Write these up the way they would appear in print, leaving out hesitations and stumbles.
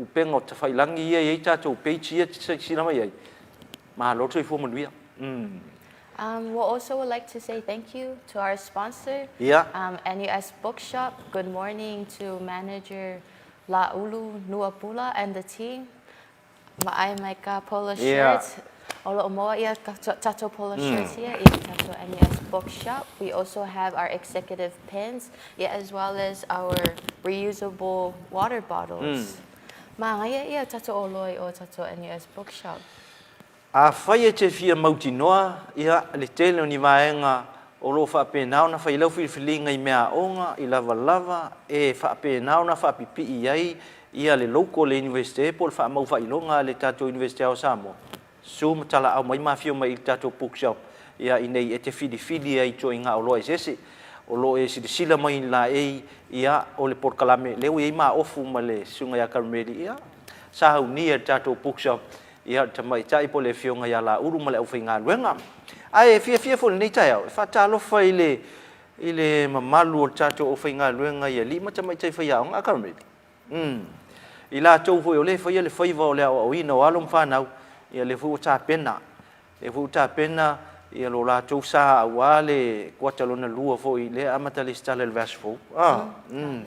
upega o tafailagi ia e i ai tatou page ia e te silasila mai ai. Malo le soifua manuia. We also would like to say thank you to our sponsor, NUS Bookshop. Good morning to manager Laulu Nuapula and the team. Ma'ai mai ka polo shirts. O lo'o maua ia tatou polo shirts ia i tatou NUS Bookshop. We also have our executive pins, ia, as well as our reusable water bottles. Magaia ia tatou oloa i o tatou NUS Bookshop. Afai e te fia mautinoa, ia, le tele o ni vaega o lo o faapena ona fai lau filifiliga i meaaoga i lavalava e faapena ona faapipii ai ia le logo a le Iunivesite po o le faamau faailoga a le tatou Iunivesite o Samoa, susu ma talaau mai ma afio mai i le tatou bookshop ia inei e te filifili ai i ituaiga oloa eseese o lo o e silasila mai laei ia o le polokalame lea ua i ai maofu ma le Susuga ia Karmeli ia sa aunia e le tatou bookshop ia le tamaitai po o le Afioga ia Laulu ma le aufaigaluega. Ae fiafia foi i lenei taeao e faatalofa i le i le mamalu o le tatou aufaigaluega i alii ma tamaitai faiaoga a Karmeli. Umm. I latou foi o lea e faia le faiva o le aoaoina o alo ma fanau, ia lea foi ua tapena, lea foi ua tapena ia lo latou sa aua le kuata lona lua foi lea e amata lesitala i le vaiaso fou. Ah. Umm.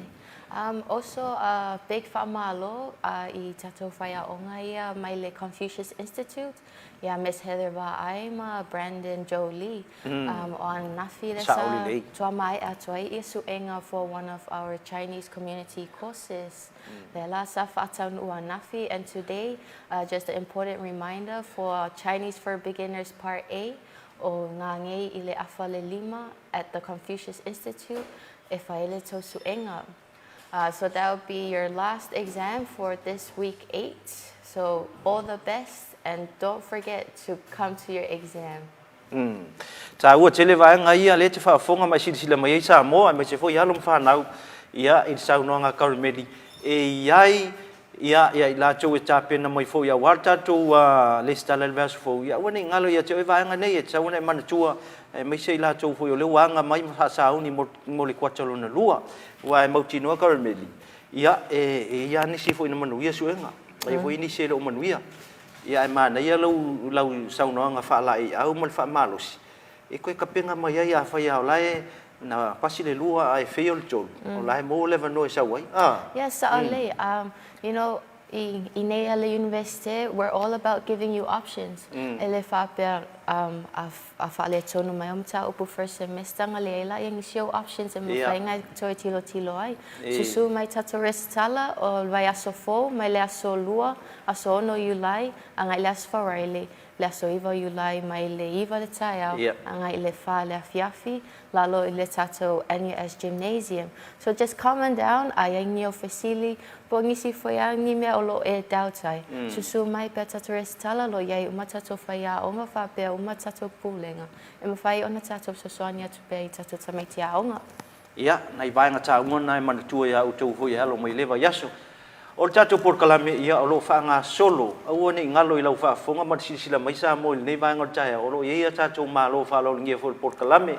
Also a big faamalo i tatou faiaoga ia mai le Confucius Institute ia Miss Heather Vaai ma Brandon Joe Lee. O ananafi le sa toa mae'a atu ai ia su'ega for one of our Chinese community courses. Lea la sa fa'ataunu'u ananafi and today just an important reminder for Chinese for Beginners Part A o ngā i le afa le lima at the Confucius Institute e fai le tou su'ega. So that will be your last exam for this week 8. So all the best and don't forget to come to your exam. Umm. Taua tele vaega ia lea te faafofoga ma e silasila mai ai Samoa aemaise foi alo ma fanau ia i le saunoaga a Karmeli e i ai ia ia i latou e tapena mai foi aua le tatou lesitala i le vaiaso fou ia aua ne i galo ia te oe vaega nei e tatau ona e manatua aemaise i latou foi o lea ua aga mai ma faasauni mo le kuata lona lua aua e mautinoa Karmeli ia e i ai lava nisi foi na manuia suega e i ai foi nisi e le o manuia. Ia ae manaia lau lau saunoaga faalaeiau ma le faamalosi e toe tapena mai ai afai lava o la e na pasi le lua ae fail le tolu, o la e maua le avanoa e sau ai. Ah. Yes, sao lelei. You know, i i nei a le Universite, we're all about giving you options. E le faapea a a faaletonu mai au mataupu first semester nga leai la ia nisi ou options e mafai ona toe tilotilo ai. Susu mai tatou resitala o le vaiaso fou mai le aso lua, aso ono Iulai agai le aso Faraile, le aso iva o Iulai mai le iva le taeao agai le fa le afiafi lalo i le tatou NUS Gymnasium. So just come on down a i ai ni ou fesili po o nisi foi a ni mea o lo o e doubt ai. Susu mai pea tatou resitala lo i ai uma tatou faiaoga faapea uma tatou pulega e mafai ona tatou fesoasoani atu pea i tatou tamaiti aoga. Ia, nai vaega taua na e manatua ia outou foi e alo mai i lea vaiaso. O le tatou polokalame, ia, o lo o faagasolo, aua ne i galo i lau faafofoga ma le silasila mai Samoa i lenei vaega o le taeao, o lo o i ai a tatou Malo faaaloalogia foi o le polokalame,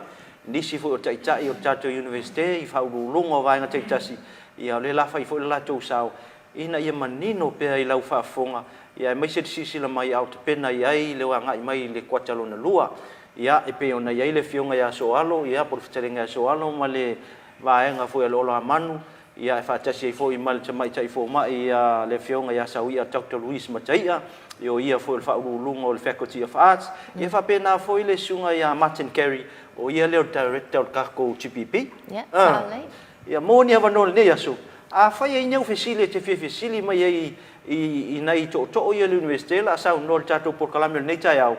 nisi foi o Taitai o le tatou Iunivesite i faauluuluga o vaega taitasi, ia, o lea la fai foi le latou sao ina ia manino pea i lau faafofoga, ia, aemaise le silasila mai a o tapena i ai le agai mai i le kuata lona lua. Ia, e pei ona i ai le Afioga ia Sooalo, ia, po o le Fetalaiga ia Sooalo ma le vaega foi a le Oloamanu, ia, e faatasi ai foi ma le Tamaitai Fomai ia le Afioga ia Sauia Doctor Louise Mataia, ia, o ia foi o le Faauluuluga o le Faculty of Arts, ia, faapena foi le Susuga ia Martin Carey, o ia lea o le Director o le tatou GPP. Ia, sao lelei. Ia, maua ni avanoa i lenei aso, afai e i ai ni au fesili e te fia fesili mai ai i nai tootoo ia o le Iunivesite o le a saunoa i le tatou polokalame o lenei taeao,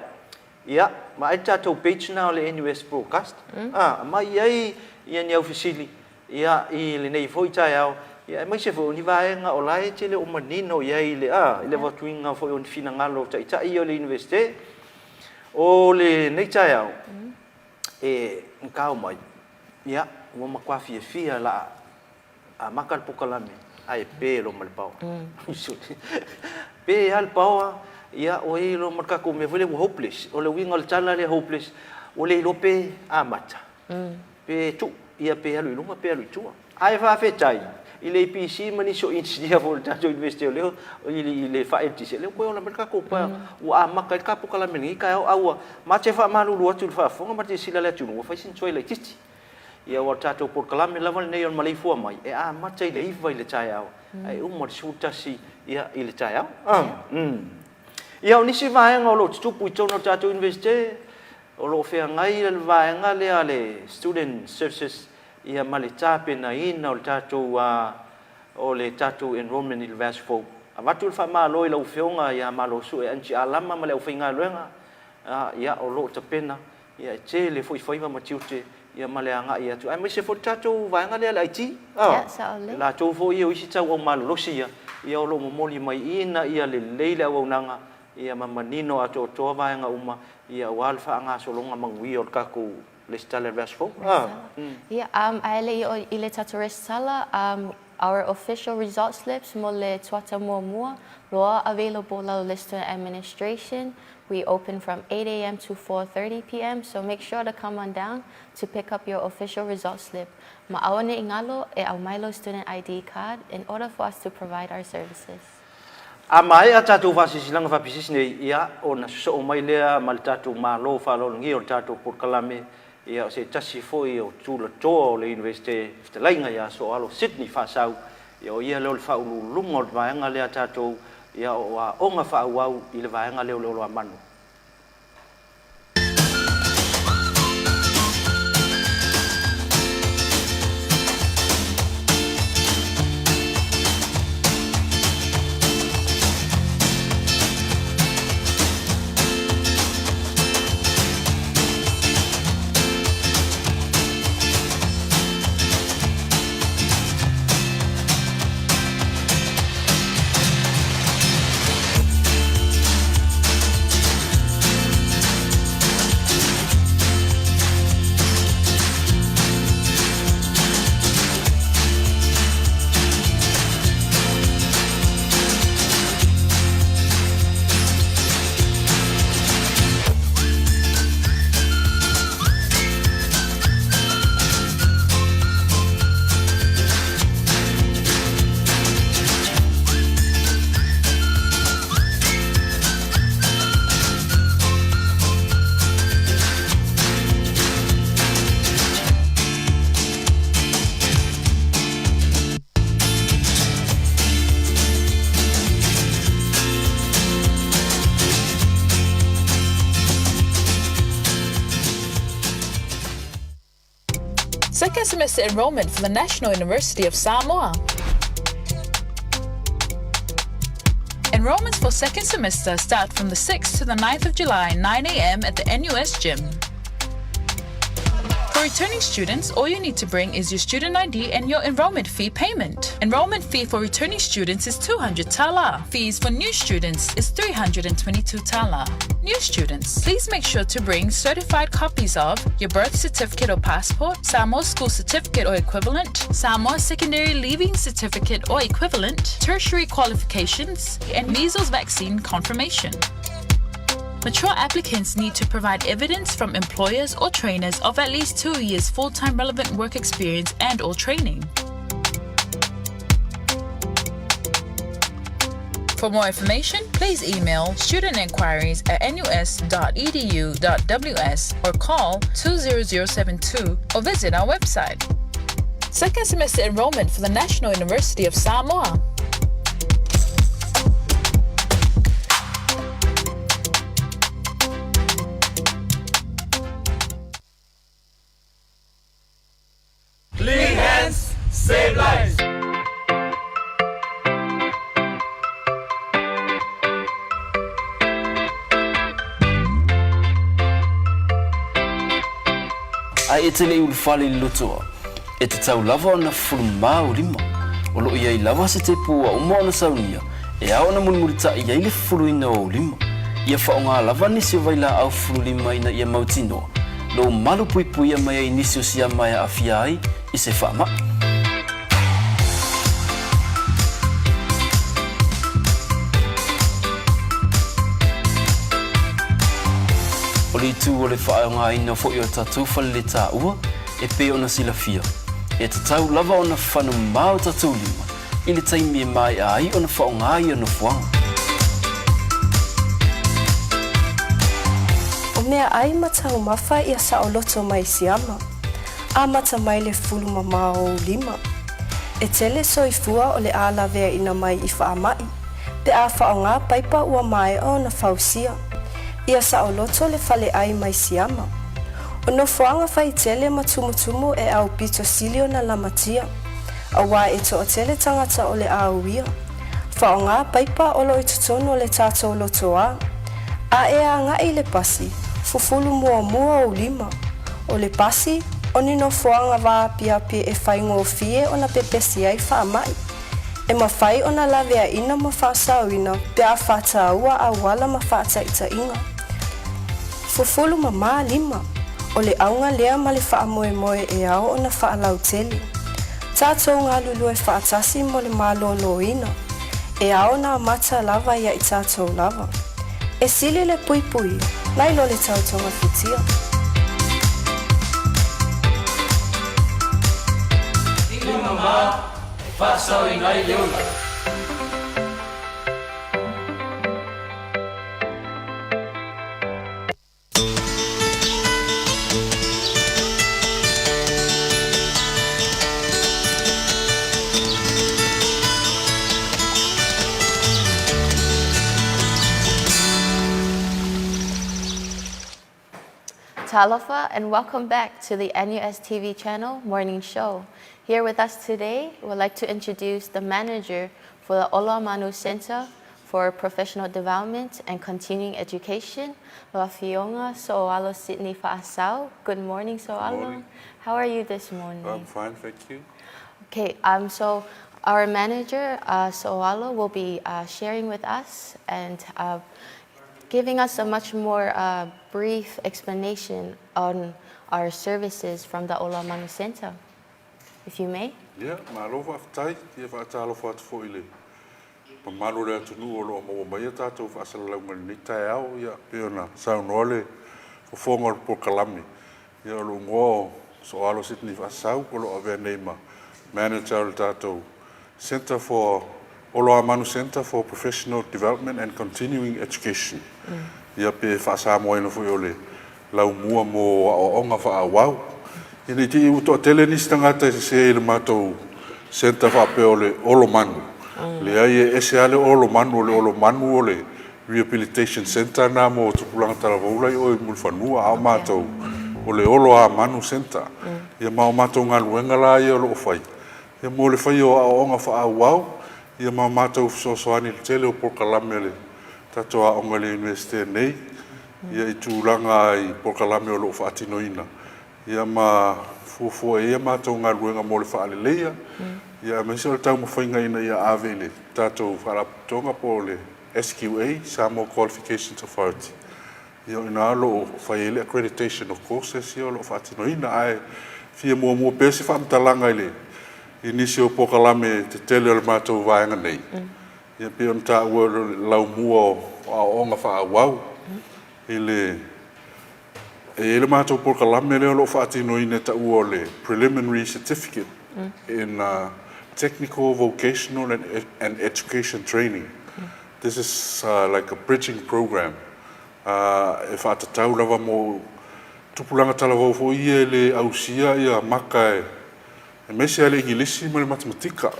Ia, vaai le tatou page lena o le NUS Broadcast, a, aumai i ai ia ni au fesili, ia, i lenei foi taeao, ia, aemaise foi o ni vaega o la e te le o manino i ai i le, a, i le avatuina foi o ni finagalo o taitai ia o le Iunivesite. O lenei taeao, e tao mai, ia, ua matua fiafia la a amata le polokalame ae pe loa ma le paoa. Pe lava le paoa, ia ua i ai loa ma le tatou mea foi lea ua hopeless. O le uiga o le tala lea hopeless, ua le iloa pe amata, pe tuu, ia pe alu i luma pe alu i tua. Ae faafetai i le EPC ma nisi o inisinia foi o le tatou Iunivesite o lea i le faa-eletise, lea ua toe ola mai le tatou pa, ua amata ai le ta polokalame i lenei taeao, a ua ma te faamalulu atu i le faafofoga ma le silasila a le atunuu, ua fai sina tuai laitiiti. Ia aua o le tatou polokalame lava lenei o le maleifua mai, e amata i le 9 i le taeao, ae uma i le 11 ia i le taeao. Ia o nisi vaega o lo o tutupu i totonu o le tatou Iunivesite, o lo o feagai le vaega lea a le Student Services ia ma le tapenaina o le tatou o le tatou enrollment i le vaiaso fou. Avatu le faamalo i lau Afioga ia Malosue Angie Alama ma le aufaigaluega, ia o lo o tapena ia e tele foi faiva ma tiute ia ma le agai atu aemaise foi le tatou vaega lea le IT a e latou foi ia o isi tauau malolosi ia ia o lo o momoli mai ina ia lelei le auaunaga ia ma manino atoatoa vaega uma ia aua le faagasologa manuia o le tatou resitala i le vaiaso fou a. Ia ae le i oo i le tatou resitala our official result slips mo le tuata muamua loa available lalo le student administration. We open from 8am to 4:30pm so make sure to come on down to pick up your official result slip. Ma aua ne i galo e aumai lou student ID card in order for us to provide our services. A maea tatou faasilasilaga faapisisi nei, ia, ona sosoo mai lea ma le tatou Malo faaaloalogia o le tatou polokalame, ia, o se tasi foi o tulatoa o le Iunivesite Fetalaiga ia Sooalo Sydney Faasau, ia, o ia lea o le faauluuluga o le vaega lea a tatou, ia, o aoga faaauau i le vaega lea o le Oloamanu. Second semester enrollment for the National University of Samoa. Enrollments for second semester start from the 6th to the 9th of July, 9 a.m. at the NUS gym. For returning students, all you need to bring is your student ID and your enrollment fee payment. Enrollment fee for returning students is 200 tala. Fees for new students is 322 tala. New students, please make sure to bring certified copies of your birth certificate or passport, Samoa school certificate or equivalent, Samoa secondary leaving certificate or equivalent, tertiary qualifications, and measles vaccine confirmation. Mature applicants need to provide evidence from employers or trainers of at least 2 years full-time relevant work experience and or training. For more information, please email studentinquiries at nus.edu.ws or call 20072 or visit our website. Second semester enrollment for the National University of Samoa. Clean hands, save lives. Ae e te le i ulufale i le lotoa, e tatau lava ona fufulu mā ou lima. O lo o i ai lava se tepu ua uma ona saunia e ao ona mulimulitaʻi ai le fufuluina o ou lima. Ia faaaoga lava nisi o vailaau fufulu lima ina ia mautinoa lou malu puipuia mai ai nisi o siama e aafia ai i se faamaʻi. O le itu o le faaaogaina foi o tatou faleletaua e pei ona silafia. E tatau lava ona fana mamao o tatou lima i le taimi e maea ai ona faaaoga ia nofoaga. O meaai ma taumafa ia saoloto mai siama, amata mai le fulu mamao o ou lima. E tele soifua o le a laveaina mai i faamai, pe a faaaoga paipa ua maea ona fausia. Ia saoloto le faleai mai siama. O nofoaga faitele ma tumutumu e aupito sili ona lamatia, auā e toatele tagata o le a uia. Faaaoga paipa o lo o i totonu o le tatou lotoā. A e agai i le pasi, fufulu muamua ou lima. O le pasi, o ni nofoaga vaapiapi e faigofie ona pepesi ai faamai. E mafai ona laveaina ma faasaoina pe a faataua auala ma faataitaiga. Fufulu mamā lima, o le auga lea ma le faamoemoe e ao ona faalautele. Tatou galulue faatasi mo le maloloina, e ao ona amata lava ia i tatou lava. E sili le puipuia, nai lo le tau togafitia. Lima mamā e faasaoina ai le ola. Talofa and welcome back to the NUS TV channel Morning Show. Here with us today, we'd like to introduce the manager for the Oloamanu Center for Professional Development and Continuing Education, Afioga So'oalo Sydney Fa'asao. Good morning, So'oalo. Good morning. How are you this morning? I'm fine, thank you. Okay, um, so our manager, uh, So'oalo, will be uh, sharing with us and uh, giving us a much more uh, brief explanation on our services from the Oloamanu Center, if you may. Ia, malo faafetai. Ia faatalofa atu foi i le mamalu o le atunuu o lo o maua mai a tatou faasalalauga i lenei taeao. Ia, pei ona saunoa le fofoga o le polokalame, ia o lou igoa o Soalo Sydney Faasau, o lo o avea nei ma manager o le tatou Centre for Oloamanu Centre for Professional Development and Continuing Education. Ia, pe faa-Samoaina foi o le laumua mo aoaoga faaauau. Ia ne i te i ua toatele nisi tagata e sese i le matou centre faapea o le Olomanu. Leai, e ese lava le Olomanu, o le Olomanu o le Rehabilitation Centre na mo tupulaga talavou la i o i Mulifanua, a o matou o le Oloamanu Centre. Ia ma o matou galuega la ia o lo o fai, ia mo le faia o aoaoga faaauau, ia ma o matou fesoasoani i le tele o polokalame a le tatou aoga i le Iunivesite nei. ia i tulaga i polokalame o lo o faatinoina, ia ma fuafua i ai a matou galuega mo le faaleleia, ia aemaise o le taumafaiga ina ia ave i le tatou Faalapotopotoga po o le SQA, Samoa Qualifications Authority. Ia o i ina o lo o fai ai le accreditation of courses ia o lo o faatinoina. Ae fia muamua pea se faamatalaga i le i nisi o polokalame tetele o le matou vaega nei. Ia pei ona taua o le laumua o aoaoga faaauau i le E i ai le matou polokalame lea o lo o faatinoina e taua o le Preliminary Certificate in Technical, Vocational and Education Training. This is like a bridging program e faatatau lava mo tupulaga talavou foi ia e le ausia ia maka e Aemaise lava le Igilisi ma le Matematika,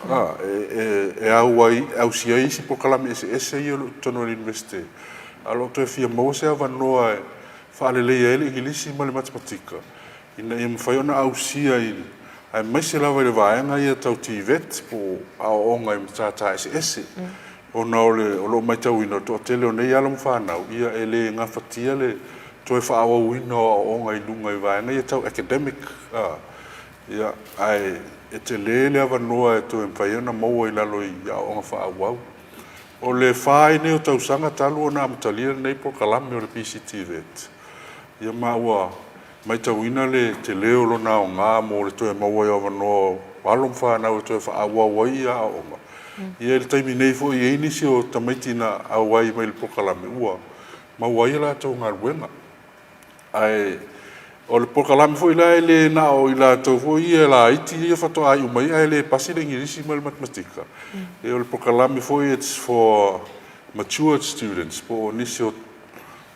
e au ai, e ausia ai isi polokalame eseese ia o lo o i totonu o le Iunivesite, a o lo o toe fia maua se avanoa e faaleleia ai le Igilisi ma le Matematika, ina ia mafai ona ausia i, aemaise lava i le vaega ia tau TVET po o aoaoga i matata eseese, ona o le, o lo o matauina o le toatele o nei alo ma fanau, ia e le gafatia le toe faaauauina o aoaoga i luga i vaega ia tau academic. Ia, ae e tele le avanoa e toe mafai ai ona maua i lalo i aoaoga faaauau. O le fa ai nei o tausaga talu ona amatalia lenei polokalame o le PCTVET, ia ma ua maitauina le tele o lona aoga mo le toe maua ai o avanoa o alo ma fanau e toe faaauau ai ia aoaoga. Ia i le taimi nei foi e i ai nisi o tamaiti na auai mai i le polokalame ua maua ai a latou galuega. Ae O le polokalame foi la e le na o i latou foi ia laiti ia faatoa iu mai ae le pasi le Igilisi ma le Matematika. E o le polokalame foi it's for matured students po o nisi o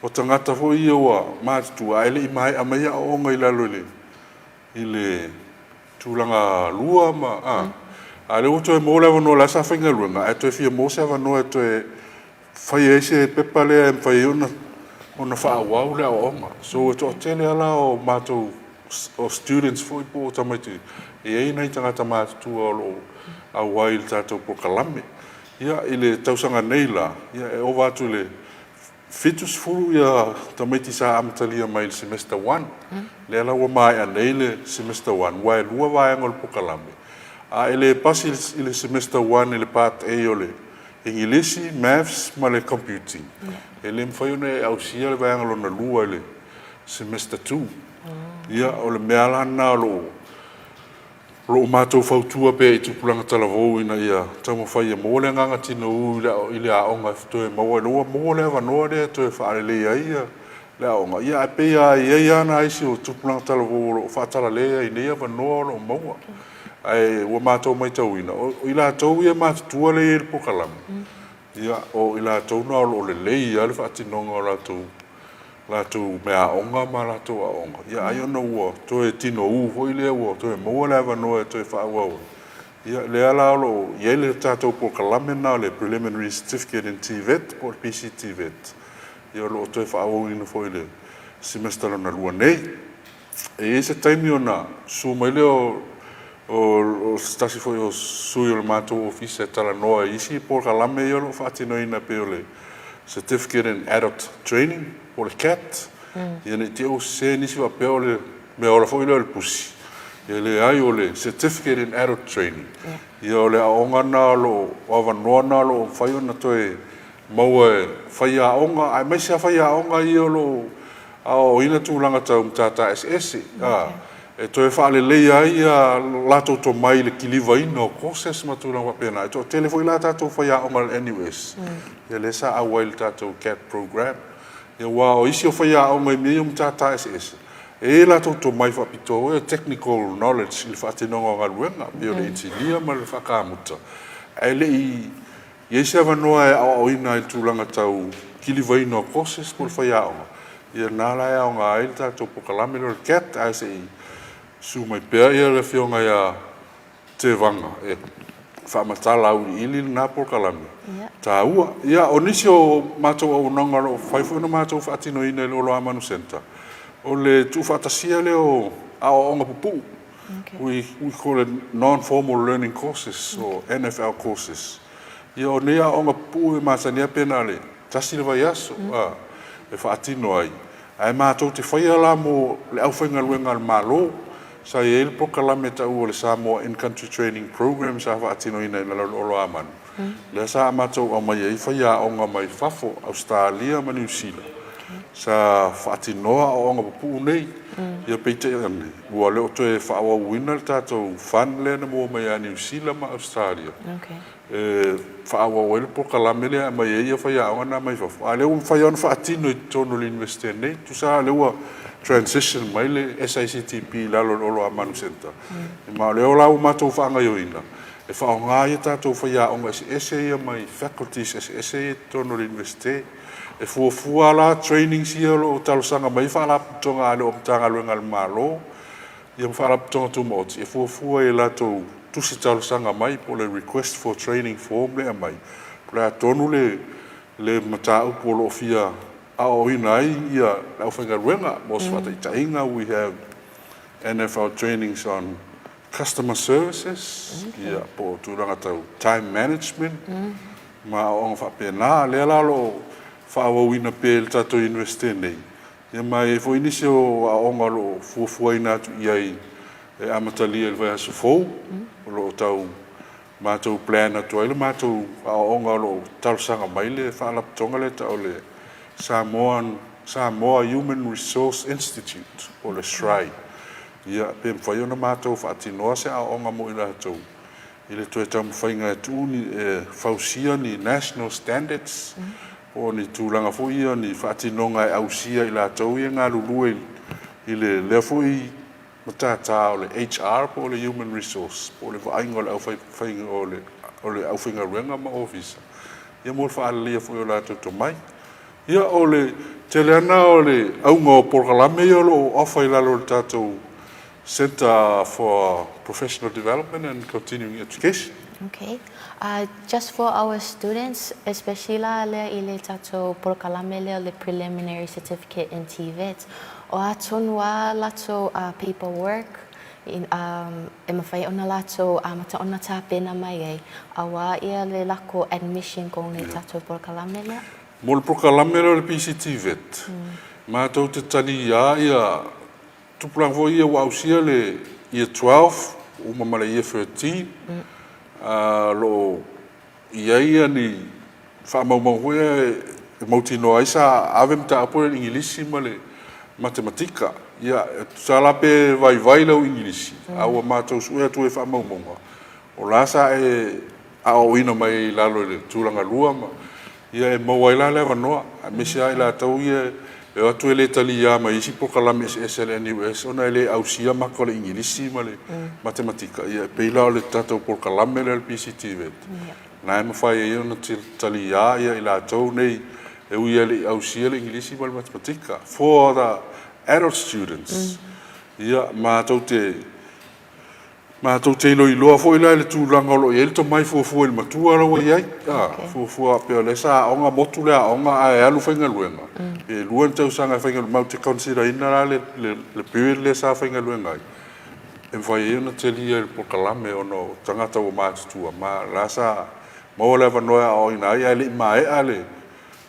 o tagata foi ia ua matutua ae le i maea mai aoaoga i lalo i le i le tulaga lua ma a a lea ua toe maua le avanoa la sa faigaluega ae toe fia maua se avanoa e toe fai ai se pepa lea e mafai ai ona ona faaauau le aoaoga. So e toatele lava la o matou o students foi po o tamaiti e i ai nai tagata matutua o lo o auai i le tatou polokalame. Ia i le tausaga nei la, ia e ova atu i le 70 ia tamaiti sa amatalia mai i le semester one. Lea la ua maea nei le semester one, aua e lua vaega o le polokalame. A e le pasi i le semester one i le part A o le Igilisi, Maths ma le Computing, e le mafai ona e ausia le vaega lona lua i le semester 2. Ia, o le mea la lena o lo o lo o matou fautua pea i tupulaga talavou ina ia taumafai e maua le agaga tinou i le aoga e toe maua ai loa, ua maua le avanoa lea e toe faalelei ai le aoga. Ia, ae pei lava e i ai lava nai isi o tupulaga talavou o lo o faatalale ai i nei avanoa o lo o maua. Ae ua matou matauina, o i latou ia matutua lea e i ai i le polokalame, ia, o i latou na o lo o lelei lava le faatinoga o latou latou meaaoga ma latou aoga, ia ai ona ua toe tinou foi lea ua toe maua le avanoa e toe faaauau ai. Ia, lea la o lo o i ai le tatou polokalame lena o le Preliminary Certificate in TVET po o le PCTVET, ia o lo o toe faaauauina foi i le semester lona lua nei. E i ai se taimi ona susu mai lea o, o, o se tasi foi o sui o le matou ofisa e talanoa i isi polokalame ia o lo o faatinoina e pei o le Certificate in Adult Training po o le CAT. Ia ne i te i ua sese nisi faapea o le mea ola foi lea o le pusi. Ia leai, o le Certificate in Adult Training. Ia o le aoga lena o lo o, o avanoa na o lo o mafai ona toe maua e faiaoga aemaise lava faiaoga ia o lo o aoaoina tulaga tau matata eseese e toe faaleleia ai latou tomai i le kilivaina o courses ma tulaga faapena. E toatele foi la tatou faiaoga a le NUS ia lea sa auai i le tatou CAT program. Ia aua o isi o faiaoga i mea ia o matata eseese, e i ai latou tomai faapitoa foi, technical knowledge i le faatinoga o galuega, pei o le inisinia ma le faakamuta, ae le i I ai se avanoa e aoaoina ai i le tulaga tau kilivaina o courses po o le faiaoga, ia lena la e aoga ai le tatou polokalame lea o le CAT, ae se i susu mai pea le Afioga ia Tevaga e faamatala auiliili lena polokalame taua. Ia, o nisi o matou auaunaga o lo o mafai foi ona matou faatinoina i le Oloamanu Centre, o le tuufaatasia lea o aoaoga pupuu. We, we call it non-formal learning courses or NFL courses. Ia o nei aoaoga pupuu e masani lava pe na o le tasi le vaiaso a, e faatino ai. Ae matou te faia la mo le aufaigaluega a le Malo. Sa i ai le polokalame e taua o le Samoa In-Country Training Program sa faatinoina i lalo o le Oloamanu. Lea sa matou aumai ai faiaoga mai fafo, Ausetalia ma Niu Sila, sa faatinoa aoaoga pupuu nei. Ia peitai ane, ua le o toe faaauauina le tatou fund lea na maua mai ia Niu Sila ma Ausetalia e faaauau ai le polokalame lea e aumai ai faiaoga na mai fafo, a o lea ua mafai lava ona faatino i totonu o le Iunivesite nei. Tusa lava o lea ua transition mai le SICTP i lalo o le Oloamanu Centre, ma o lea la ua matou faagaoioina e faaaoga ai a tatou faiaoga eseese ia mai faculties eseese ia i totonu o le Iunivesite. E fuafua la trainings ia o lo o talosaga mai ai faalapotopotoga a le o Matagaluega a le Malo ia ma faalapotopotoga tumaoti e fuafua i latou tusi talosaga mai po o le request for training form lea e aumai po o le a tonu le le mataupu o lo o fia aoaoina ai ia le aufaigaluega. Mo se faataitaiga, we have NFL trainings on customer services, ia, po o tulaga tau time management, ma aoaoga faapena. Lea la o lo o faaauauina pea i le tatou Iunivesite nei, ia ma e i ai foi nisi o aoaoga o lo o fuafuaina atu i ai e amatalia i le vaiaso fou, o lo o tau matou plan atu ai le matou aoaoga o lo o talosaga mai le faalapotopotoga lea e tau o le Samoan, Samoa Human Resource Institute po o le SHRI. Ia, pe mafai ona matou faatinoa se aoaoga mo i latou i le toe taumafaiga e tuu ni, e fausia ni national standards po o ni tulaga foi ia o ni faatinoga e ausia i latou ia e galulue i le lea foi matata o le HR po o le Human Resource po o le vaaiga o le aufai o le o le aufaigaluega ma ofisa ia mo le faaleleia foi o latou tomai. Ia o le tele lava lena o le auga o polokalame ia o lo o offer i lalo o le tatou Centre for Professional Development and Continuing Education. Okay. Just for our students, especially la lea i le tatou polokalame lea o le Preliminary Certificate in TVET, o a tonu a latou paperwork e mafai ona latou amata ona tapena mai ai, aua ia le lako admission kong le tatou polokalame lea. Mo le polokalame lea o le PCTVET, matou te taliā ia tupulaga foi ia ua ausia le Year 12 uma ma le Year 13, o lo o i ai ni faamaumauga foi ia e mautinoa ai sa ave mataupu i le Igilisi ma le Matematika. Ia, e tusa la pe vaivai lau Igilisi, a ua matou sue atu ai faamaumauga, o la sa e aoaoina mai ai i lalo i le tulaga lua ma Ia e maua ai la le avanoa, aemaise lava i latou ia e o atu e le taliā mai isi polokalame eseese a le NUS ona e le ausia maka o le Igilisi ma le Matematika. Ia e pei la o le tatou polokalame lea o le PCTVET, lena e mafai ai ona taliā ia i latou nei e ui e le i ausia le Igilisi ma le Matematika. For the adult students, ia matou te Matou te iloiloa foi la i le tulaga o lo o i ai le tomai fuafua i le matua la ua i ai. Fuafua pei o lea sa aoga motu le aoga ae alu faigaluega, pe 2 ni tausaga e faigaluega, matou te consider ina la le period lea sa faigaluega ai, e mafai ai ona talia i le polokalame ona o tagata ua matutua ma la sa maua le avanoa e aoaoina ai ae le i maea le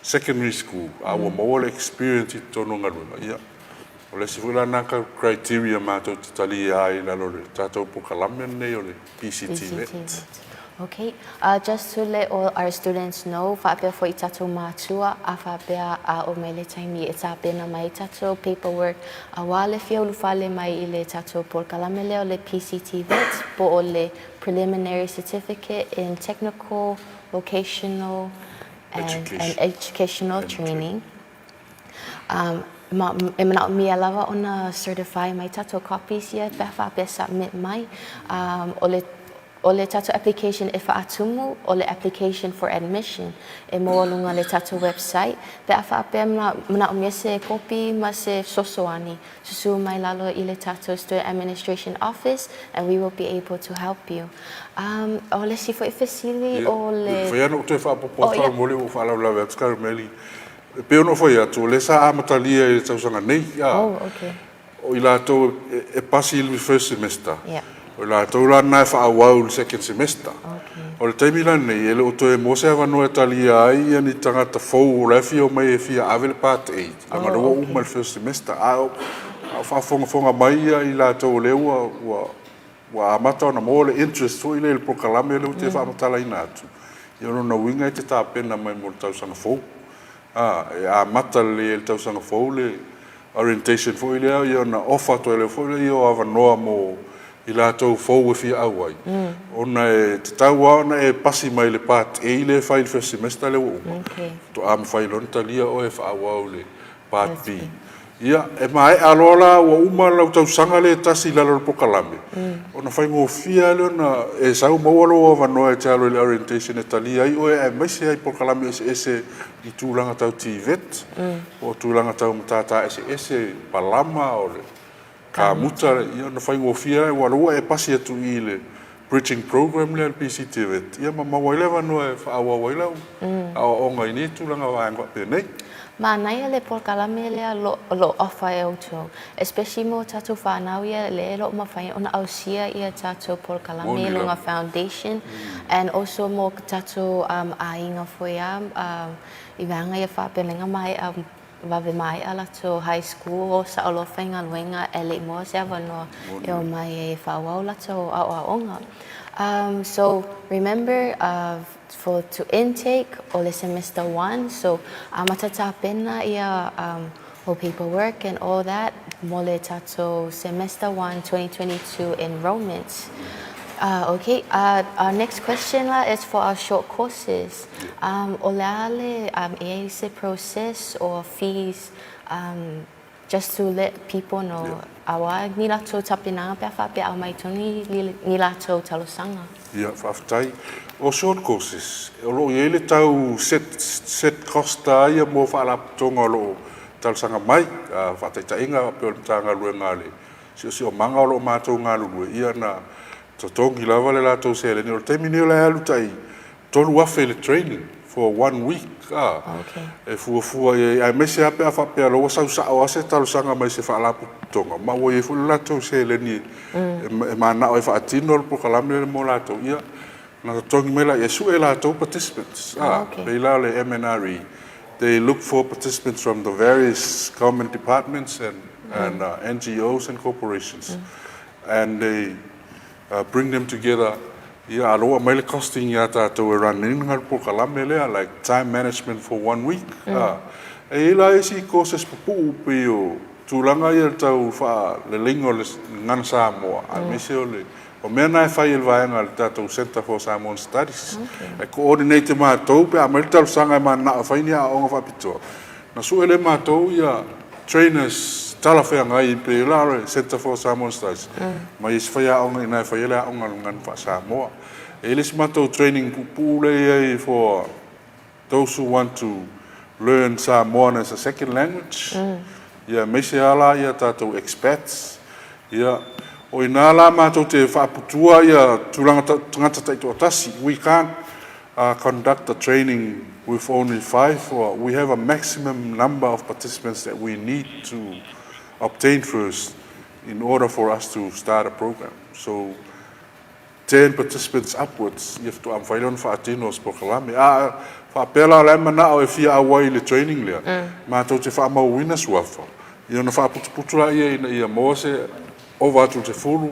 secondary school a ua maua le experience i totonu o galuega. Ia, O le isi foi la lena criteria matou te talia ai i lalo o le tatou polokalame lenei o le PCTVET. Okay, just to let all our students know, faapea foi i tatou matua a faapea a oo mai le taimi e tapena mai tatou paperwork aua le fia ulufale mai i le tatou polokalame lea o le PCTVET po o le Preliminary Certificate in Technical, Vocational and Educational Training. Ma e manaomia lava ona certify mai tatou copies ia pe a faapea submit mai. O le o le tatou application e faatumu o le application for admission e maua luga le tatou website pe a faapea manaomia se kopi ma se fesoasoani susu mai lalo i le tatou Student Administration Office and we will be able to help you. O le isi foi fesili o le. E mafai lava ona ou toe faaopoopo atu faamolemole ua ou faalavelave atu Carmel i E pei ona ou fai atu, o lea sa amatalia i le tausaga nei, a. Oh, okay. O i latou e pasi i le first semester, yeah. O i latou la na e faaauau i le second semester. Okay. O le taimi la lenei, e le o toe maua se avanoa e talia ai ia ni tagata fou o la e fia omai e fia ave le Part A, leaga o lea ua uma le first semester. A o faafogafoga mai ia i latou o lea ua, ua, ua amata ona maua le interest foi lea i le polokalame lea ou te faamatalaina atu, ia o lona uiga e te tapena mai mo le tausaga fou. A, e amata lelei ai le tausaga fou le orientation foi lea, ia ona offer atu ai lea foi lea o avanoa mo i latou fou e fia auai, ona e tatau lava ona e pasi mai le Part A lea e fai i le first semester lea ua uma, faatoa mafai loa ona talia oe e faaauau i le Part B. Ia, e maea loa la ua uma lau tausaga lea e tasi i lalo o le polokalame, ona faigofie lava lea ona e sau maua lou avanoa e te alu i le orientation e talia ai oe aemaise ai polokalame eseese i tulaga tau TVET, po o tulaga tau matata eseese, palama, o le kamuta, ia ona faigofie lava aua o lea ua e pasi atu i i le bridging program lea a le PCTVET, ia ma maua ai le avanoa e faaauau ai lau aoaoga i nei tulaga vaega faapenei. Manaia le polokalame lea o lo o offer e outou, especially mo tatou fanau ia lea e le o mafai ona ausia ia tatou polokalame i luga foundation and also mo tatou aiga foi a i vaega ia faapea maea vave maea latou high school o sao loa faigaluega e le i maua se avanoa e omai ai e faaauau latou aoaoga. So remember for to intake o le semester one so amata tapena ia o paperwork and all that mo le tatou semester one 2022 enrollment. Okay, our next question la is for our short courses. O le a le e i ai se process or fees? Just to let people know, aua ni latou tapenaga pe a faapea aumai tonu ni latou talosaga. Ia, faafetai. O short courses, o lo o i ai le tau set, set cost a ia mo faalapotopotoga o lo o talosaga mai. A, faataitaiga, e pei o le Matagaluega a le Siosiomaga o lo o matou galulue, ia na totogi lava le latou seleni. O le taimi nei o la e alu tai 3,000 le training for one week a e fuafua i ai, aemaise lava pe a faapea loa ua sau sao lava se talosaga mai se faalapotopotoga ma ua i ai foi le latou seleni e manao e faatino le polokalame lea mo latou, ia ona totogi mai lea e sue latou participants a. Pei la o le MNRE, they look for participants from the various government departments and NGOs and corporations and they bring them together, ia, a loa aumai le costing iā tatou e run ina le polokalame lea, like time management for one week. A e i ai la isi courses pupuu pei o tulaga ia tau faaleleiga o le gagana Samoa, aemaise o le o mea na e fai e le vaega a le tatou Centre for Samoan Studies. E coordinate e matou pe a aumai le talosaga e mananao e fai ni aoaoga faapitoa, na sue lea e matou ia trainers talafeagai pei la o le Centre for Samoan Studies ma isi faiaoga ina e faia le aoga o le gagana faa-Samoa. E i ai le isi matou training puupuu lea e i ai for those who want to learn Samoan as a second language, ia aemaise lava la ia tatou expats. Ia, o ina la matou te faaputua ia tulaga tagata taitoatasi. We can't conduct a training with only five, or we have a maximum number of participants that we need to obtain first in order for us to start a program. So, 10 participants upwards, ia faatoa mafai lea ona faatino o se polokalame. A faapea la o la e manao e fia auai i le training lea, matou te faamauina suafa, ia ona faaputuputu laia ina ia maua se ova atu i le 10,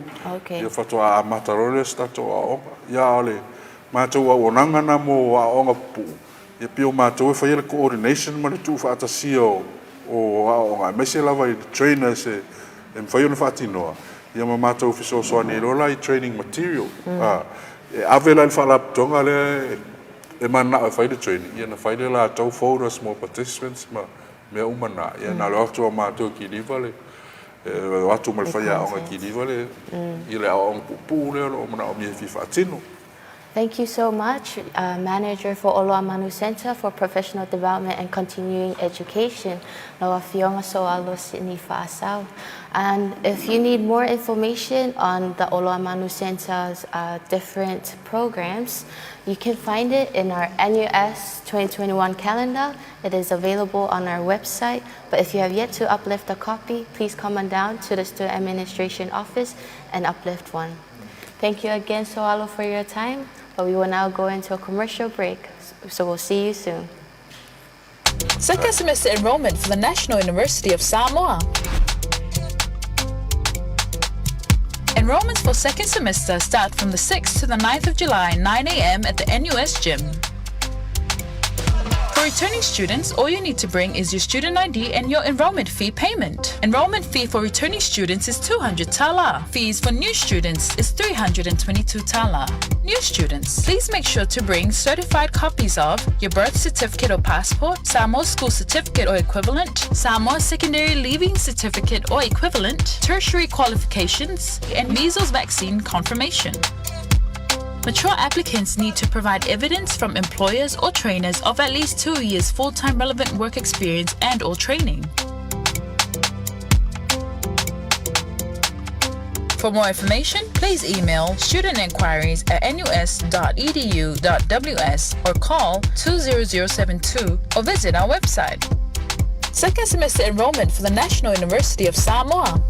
ia faatoa amata loa lea o se tatou aoaoga. Ia a o le matou auaunaga lena mo aoaoga pupuu, ia pei o matou e faia le coordination ma le tuufaatasia o aoaoga, aemaise lava i trainers e mafai ona faatinoa, ia ma matou fesoasoani ai loa la i training material. E ave la i le faalapotopotoga lea e mananao e fai le training, ia ona fai lea latou folders mo participants ma mea uma na. Ia na o le o atu o matou e kiliva le o atu ma le faiaoga e kiliva le ia le aoaoga puupuu lea o lo o manaomia e fia faatino. Thank you so much, Manager for Oloamanu Center for Professional Development and Continuing Education, lau Afioga Soalo Sydney Faasau. And if you need more information on the Oloamanu Center's different programs, you can find it in our NUS 2021 calendar. It is available on our website. But if you have yet to uplift a copy, please come on down to the Student Administration Office and uplift one. Thank you again, Soalo, for your time. But we will now go into a commercial break. So we'll see you soon. Second semester enrollment for the National University of Samoa. Enrollments for second semester start from the 6th to the 9th of July, 9 a.m. at the NUS gym. For returning students, all you need to bring is your student ID and your enrollment fee payment. Enrollment fee for returning students is 200 tala. Fees for new students is 322 tala. New students, please make sure to bring certified copies of your birth certificate or passport, Samoa school certificate or equivalent, Samoa secondary leaving certificate or equivalent, tertiary qualifications, and measles vaccine confirmation. Mature applicants need to provide evidence from employers or trainers of at least 2 years full-time relevant work experience and or training. For more information, please email studentinquiries@nus.edu.ws or call 20072 or visit our website. Second semester enrollment for the National University of Samoa.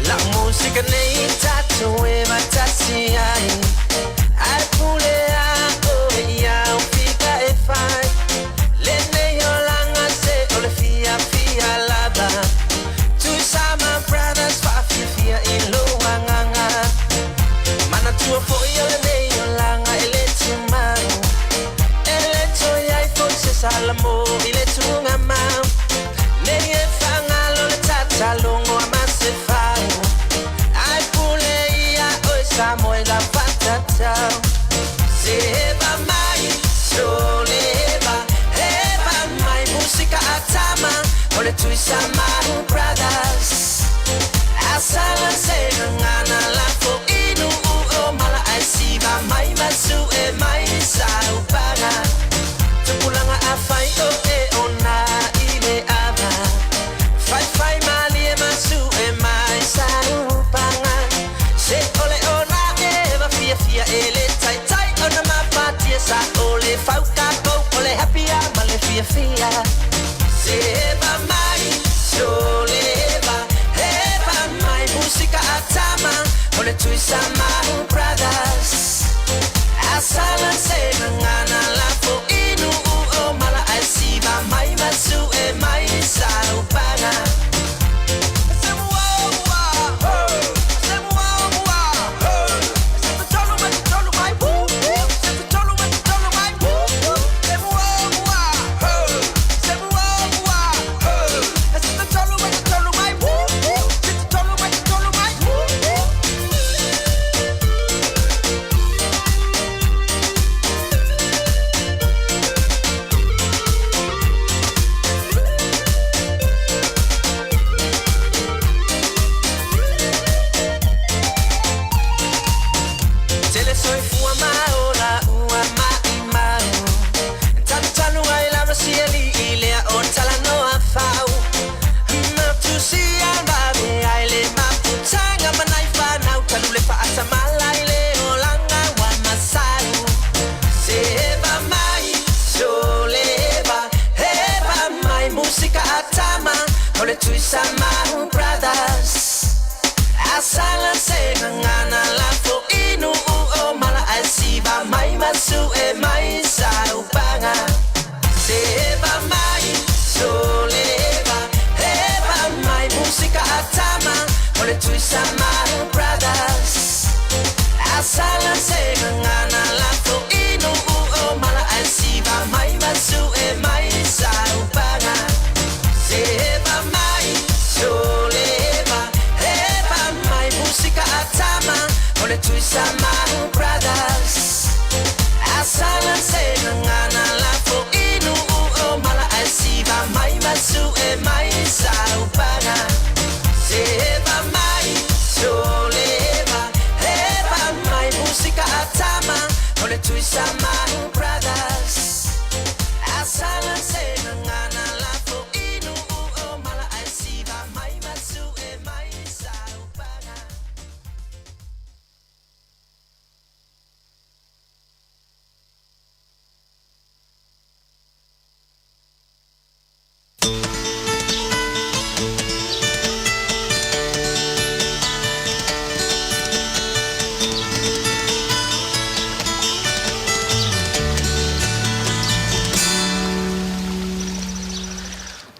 Lau musika nei tatou e faatasi ai.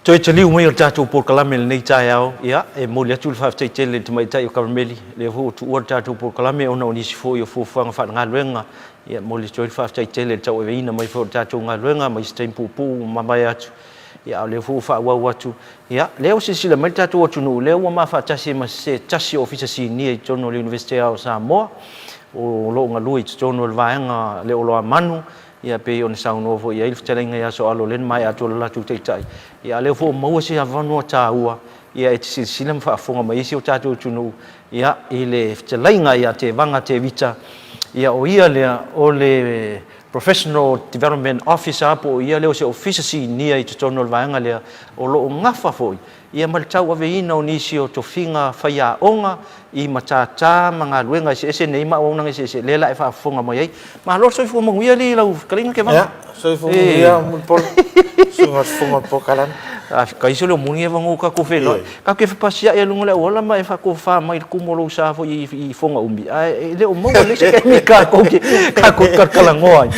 Toe taliu mai o le tatou polokalame i lenei taeao, ia, e momoli atu le faafetai tele i le Tamaitai o Karameli, lea foi ua tuua le tatou polokalame ona o nisi foi o fuafuaga faale-galuega. Ia, e momoli atu ai le faafetai tele i le tauaveina mai foi o le tatou galuega mai se taimi puupuu ua mavae atu. Ia, a o lea foi ua faaauau atu. Ia, lea ua silasila mai le tatou atunuu, lea ua ma faatasi ai ma se tasi o Ofisa Sinia i totonu o le Iunivesite Aoao o Samoa, o lo o galue i totonu o le vaega le Oloa Manu, ia pei ona saunoa foi i ai le fetalaiga ia Sooalo lea na maea atu e le latou taitai, ia a o lea foi ua maua se avanoa taua ia e te silasila ma faafofoga mai ai si o tatou atunuu ia i le fetalaiga ia Tevaga Tevita, ia o ia lea o le Professional Development Officer po o ia lea o se Ofisa Sinia i totonu o le vaega lea o lo o gafa foi ia ma le tauaveina o nisi o tofiga faiaoga i matata ma galuega eseese nei ma auaunaga eseese lea la e faafofoga mai ai. Malo le soifua manuia alii i lau fetalaiga Kevaga. Ia, soifua manuia Mulipola, susuga i le Fofoga o le Polokalame. Faafetai sole o moni e vagou tatou feiloai. Tatou te fepasiai i luga o le auala ma e faatofa mai i le tumu o lou sa foi i Fogaumi, ae e le o maua lelei se taimi tatou te talatalanoa ai.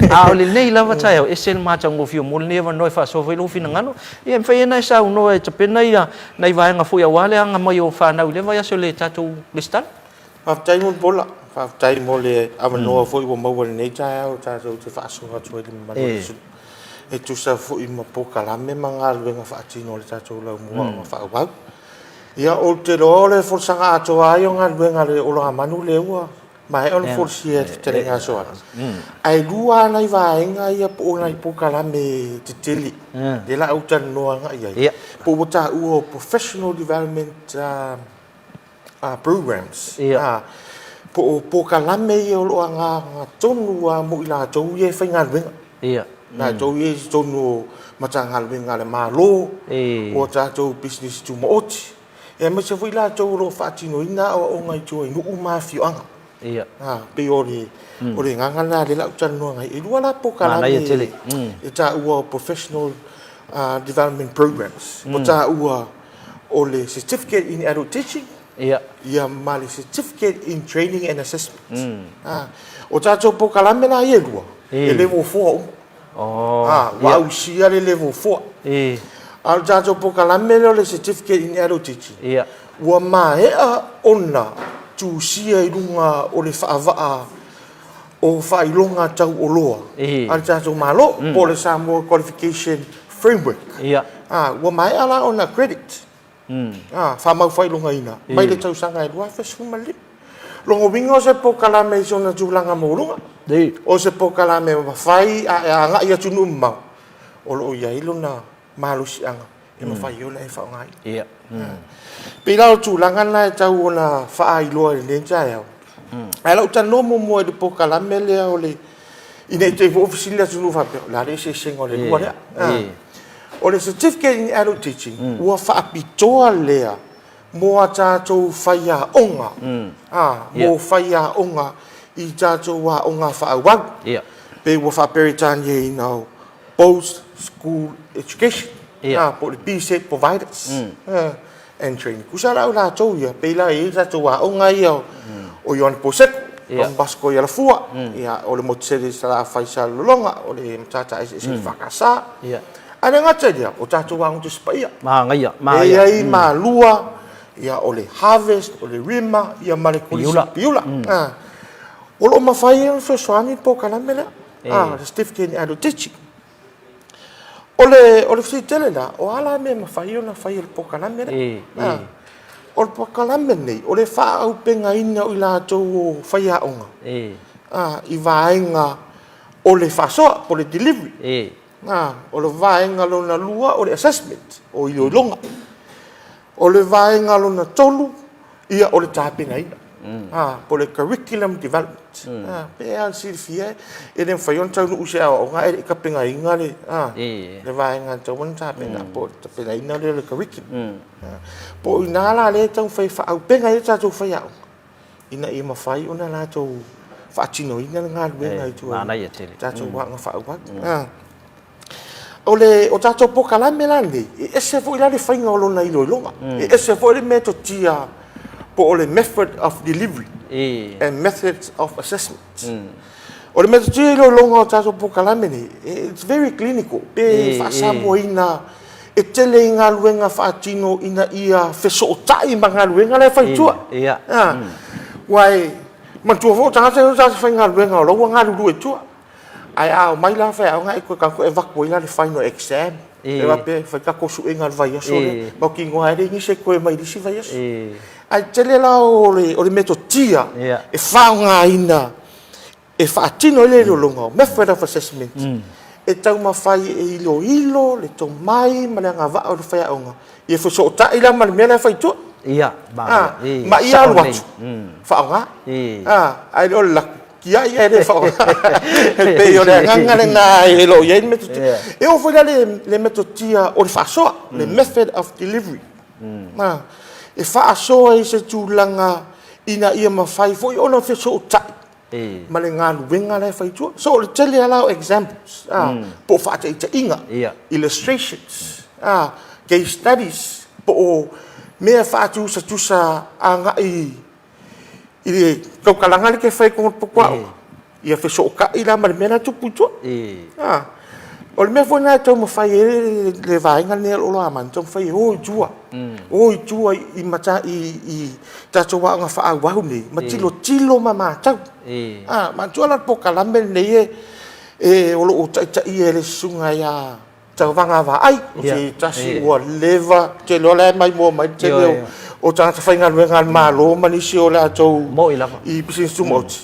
A o lenei lava taeao, e ese le matagofie mo lenei avanoa e faasoa foi lou finagalo. Ia, e mafai ai ona e saunoa e tapena ia nai vaega foi aua le aga mai o fanau i lea vaiaso i le tatou resitala. Faafetai Mulipola, faafetai mo le avanoa foi ua maua i lenei taeao tatou te faasoa atu ai i le mamalu o le atunuu e tusa foi ma polokalame ma galuega faatino a le tatou Laumua Aoga Faaauau. Ia, ou te iloa o le folasaga atoa lava ia o galuega a le Ologamanu lea ua Maea ona folasia e le Fetalaiga a Soala. Ae lua lava nai vaega ia po o nai polokalame tetele lea la a ou talanoa agai i ai, po ua taua o professional development programs, po o polokalame ia o lo o agaga tonu lava mo i latou ia e faigaluega. Latou ia i totonu o Matagaluega a le Malo, o a tatou pisinisi tumaoti. Aemaise foi latou o lo o faatinoina aoaoga i tua i nuu ma afioaga. Ia. A, pei o le, mm. o le agaga lena lea la ou talanoa ai. E lua la polokalame e taua o professional development programs. Ua taua o le certificate in adult teaching. Ia. Ia ma le certificate in training and assessment. A, o tatou polokalame la ia e lua, e level 4 uma. Oh, ah, ua ausia le level 4. E. A o le tatou polokalame lea o le Certificate in Adult Teaching, ia. Ua maea ona tusia i luga o le faavaa o faailoga tauoloa e. a le tatou Malo, po o le Samoa Qualification Framework. Ia. Ah, ua maea la ona accredit. A, faamau faailogaina mai le tausaga e 2015. Lona uiga o se polokalame i sona tulaga maualuga, o se polokalame e mafai a e agai i atunuu mamao, o lo o i ai lona malosiaga e mafai ai ona e faaaogaina. E pei la o le tulaga lena e tau ona faailoa i lenei taeao. Ae o lau talanoa muamua i le polokalame lea o le ina ne i te i foi ua fesili le atunuu faapea, o le a le eseesega o le lua lea? O le Certificate in Adult Teaching, ua faapitoa lea mo a tatou faiaoga, mo faiaoga i tatou aoga faaauau, pe ua faa-Peretaniaina o Post School Education, po o le PSET Providers and Training. Tusa la o latou ia, pei la e i ai tatou aoga ia o Ioane Poseko, Don Bosco i Alafua, o le Motusele i Salafai i Salelologa, o le Matata Eseese i le FKS. Ae le gata i lea, o tatou aoga Tusi Paia. Manaia, manaia. E i ai Malua, o le Harvest, o le Rima, ma le Kolisi o Piula. O lo o mafai ai ona fesoasoani le polokalame lea, le Certificate in Adult Teaching. O le, o le fesili tele la, o a la mea e mafai ona fai e le polokalame lea? E, e. O le polokalame lenei, o le faaaupegaina o i latou o faiaoga e. I vaega o le faasoa, po o le delivery. E. O le vaega lona lua, o le assessment, o iloiloga. O le vaega lona tolu, ia, o le tapenaina, po o le curriculum development. Pe a silafia, e le mafai ona taunuu se aoaoga ae le i tapenaina le, le vaega e tatau ona tapena, po o le tapenaina lea o le curriculum. Po o i ina la lea e taumafai e faaauupega ai a tatou faiaoga, ina ia mafai ona latou faatinoina le galuega i tua i tatou aoga faaauau. O le o tatou polokalame la lenei, e ese foi la le faiga o lona iloiloga. E ese foi le metotia po o le method of delivery and methods of assessment. O le metotia iloiloga o tatou polokalame nei, it's very clinical, pe faasamoaina e tele i galuega faatino ina ia fesootai ma galuega la e fai i tua. Aua e manatua foi o tagata ia o tagata faigaluega o la ua galulue i tua. Ae a omai la faiaoga e toe tatou avatu ai la le final exam. E faapea e fai tatou suega i le vaiaso lea. Mautinoa lava e leai nisi e toe omai i le isi vaiaso. Ae tele la o le metotia e faaaogaina e faatino ai le iloiloga o method of assessment e taumafai e iloilo le tomai ma le agavaa o le faiaoga ia fesootai la ma le mea la e fai i tua. Ia, ma ia alu atu faaaoga. Ae le o le laku Tiai ae le faaaoga. E pei o le agaga lena e lo o i ai le metotia. E oo foi la le metotia o le faasoa, le method of delivery. E faasoa i se tulaga ina ia mafai foi ona fesootai ma le galuega la e fai i tua. So o le tele lava la o examples, po o faataitaiga, illustrations, case studies, po o mea faatusatusa agai i le tautalaga lea e fai i totonu o le potu aoga, ia fesootai la ma le mea la e tupu i tua. O le mea foi lena e taumafai ai le vaega lenei a le Olo Amani, taumafai e o i tua, o i tua i tatou aoga faaauau nei, ma tilotilo ma matau. Manatua la le polokalame lenei o lo o taitaia e le Susuga ia Tauvaga Vaai, o se tasi ua leva, ou te iloa la e maimoa mai le tele O tagata faigaluega a le Malo ma nisi o latou Moi lava. i pisinisi tumaoti,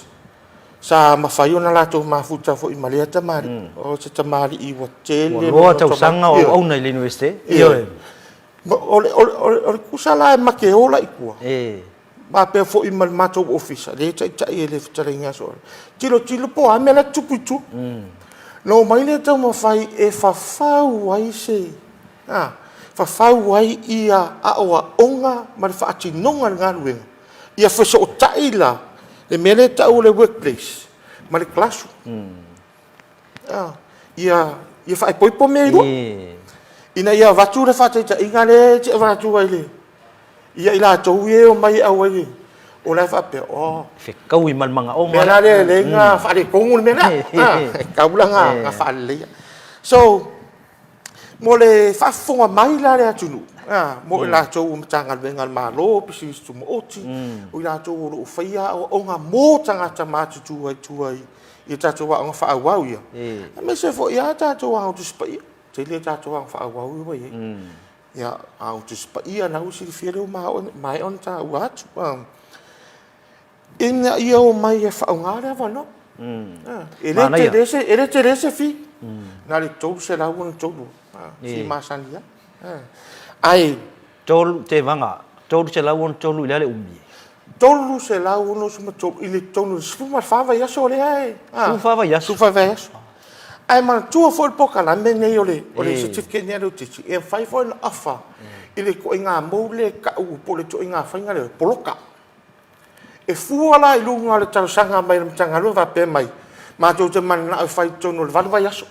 sa mafai ona latou mafuta foi ma lea tamalii. O se tamalii ua tele Ua loa tausaga o auauna i le Iunivesite. Ioe. O le, o le, o le kusa la e make ola i tua. Faapea foi ma le matou ofisa, lea e taitai e le fetalaiga aso. Tilotilo po o a mea la e tutupu i tua. Na omai lea taumafai e fafau ai se, a, fafau ai ia aoaoga ma le faatinoga o le galuega, ia fesootai la le mea lea e tau o le workplace ma le classroom. A, ia faaipoipo mea e lua. Ina ia avatu le faataitaiga lea e te avatu ai le, ia i latou ia e omai e auai, o la e faapea, oh, Fetaui ma le manaoga. Mea la lea lea na faaletonu le mea lea. E tatau la na faaleleia. So, mo le faafofoga mai la a le atunuu, mo i latou o Matagaluega a le Malo, Pisinisi Tumaoti, o i latou o lo o faia aoaoga mo tagata matutua i tua i tatou aoga faaauau ia, aemaise foi lava tatou Aoga Tusi Paia. Tele a tatou aoga faaauau ia ua i ai. Ia, Aoga Tusi Paia, lena ua silafia lea ua maea ona taua atu. Ina ia omai e faaaoga le avanoa. E le tele se, e le tele se fee. Na o le $363, fee masani lava. Ae Tolu, tevaga, 363 i le a le umi? 363 i le totonu o le 14 vaiaso lea e... 14 vaiaso? 14 vaiaso. Ae manatua foi le polokalame lenei o le certificate lenei a le Autiti, e mafai foi ona offer i le ituaiga mou lea e tau po o le ituaiga faiga lea, poloka. E fua la i luga o le talosaga mai a le Matagaluega faapea mai, matou te mananao e fai i totonu o le 8 vaiaso.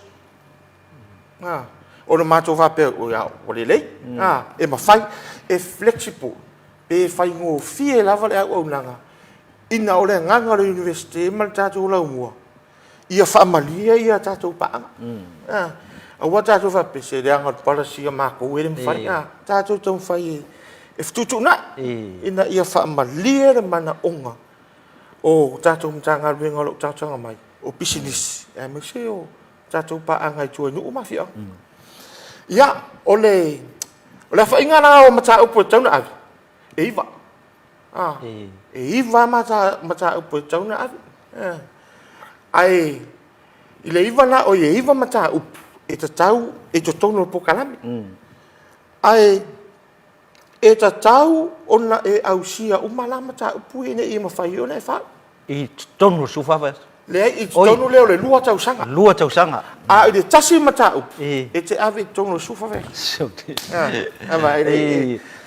Ona matou faapea, ua lelei, e mafai, e flexible, pe faigofie lava le auaunaga, ina o le agaga o le Iunivesite ma le tatou laumua, ia faamalie ia tatou paaga. Aua tatou faapea, se leaga o le policy a matou e le mafai. Tatou taumafai e fetuutuunai, ina ia faamalie le manaoga o tatou Matagaluega o lo o talosaga mai, o pisinisi, aemaise o tatou paaga i tua i nuu ma afioaga. Ia, o le aofaiga la o mataupu e tatau ona ave, e 9. E 9 mataupu e tatau ona ave. Ae i le 9 la, oi, e 9 mataupu e tatau i totonu o le polokalame. Ae e tatau ona e ausia uma la mataupu ia ina ia mafai ona e fai. I totonu o le 14 vaiaso? Leai, i totonu lea o le 2 tausaga. 2 tausaga. A i le tasi mataupu, e te ave i totonu o le 14 vaiaso.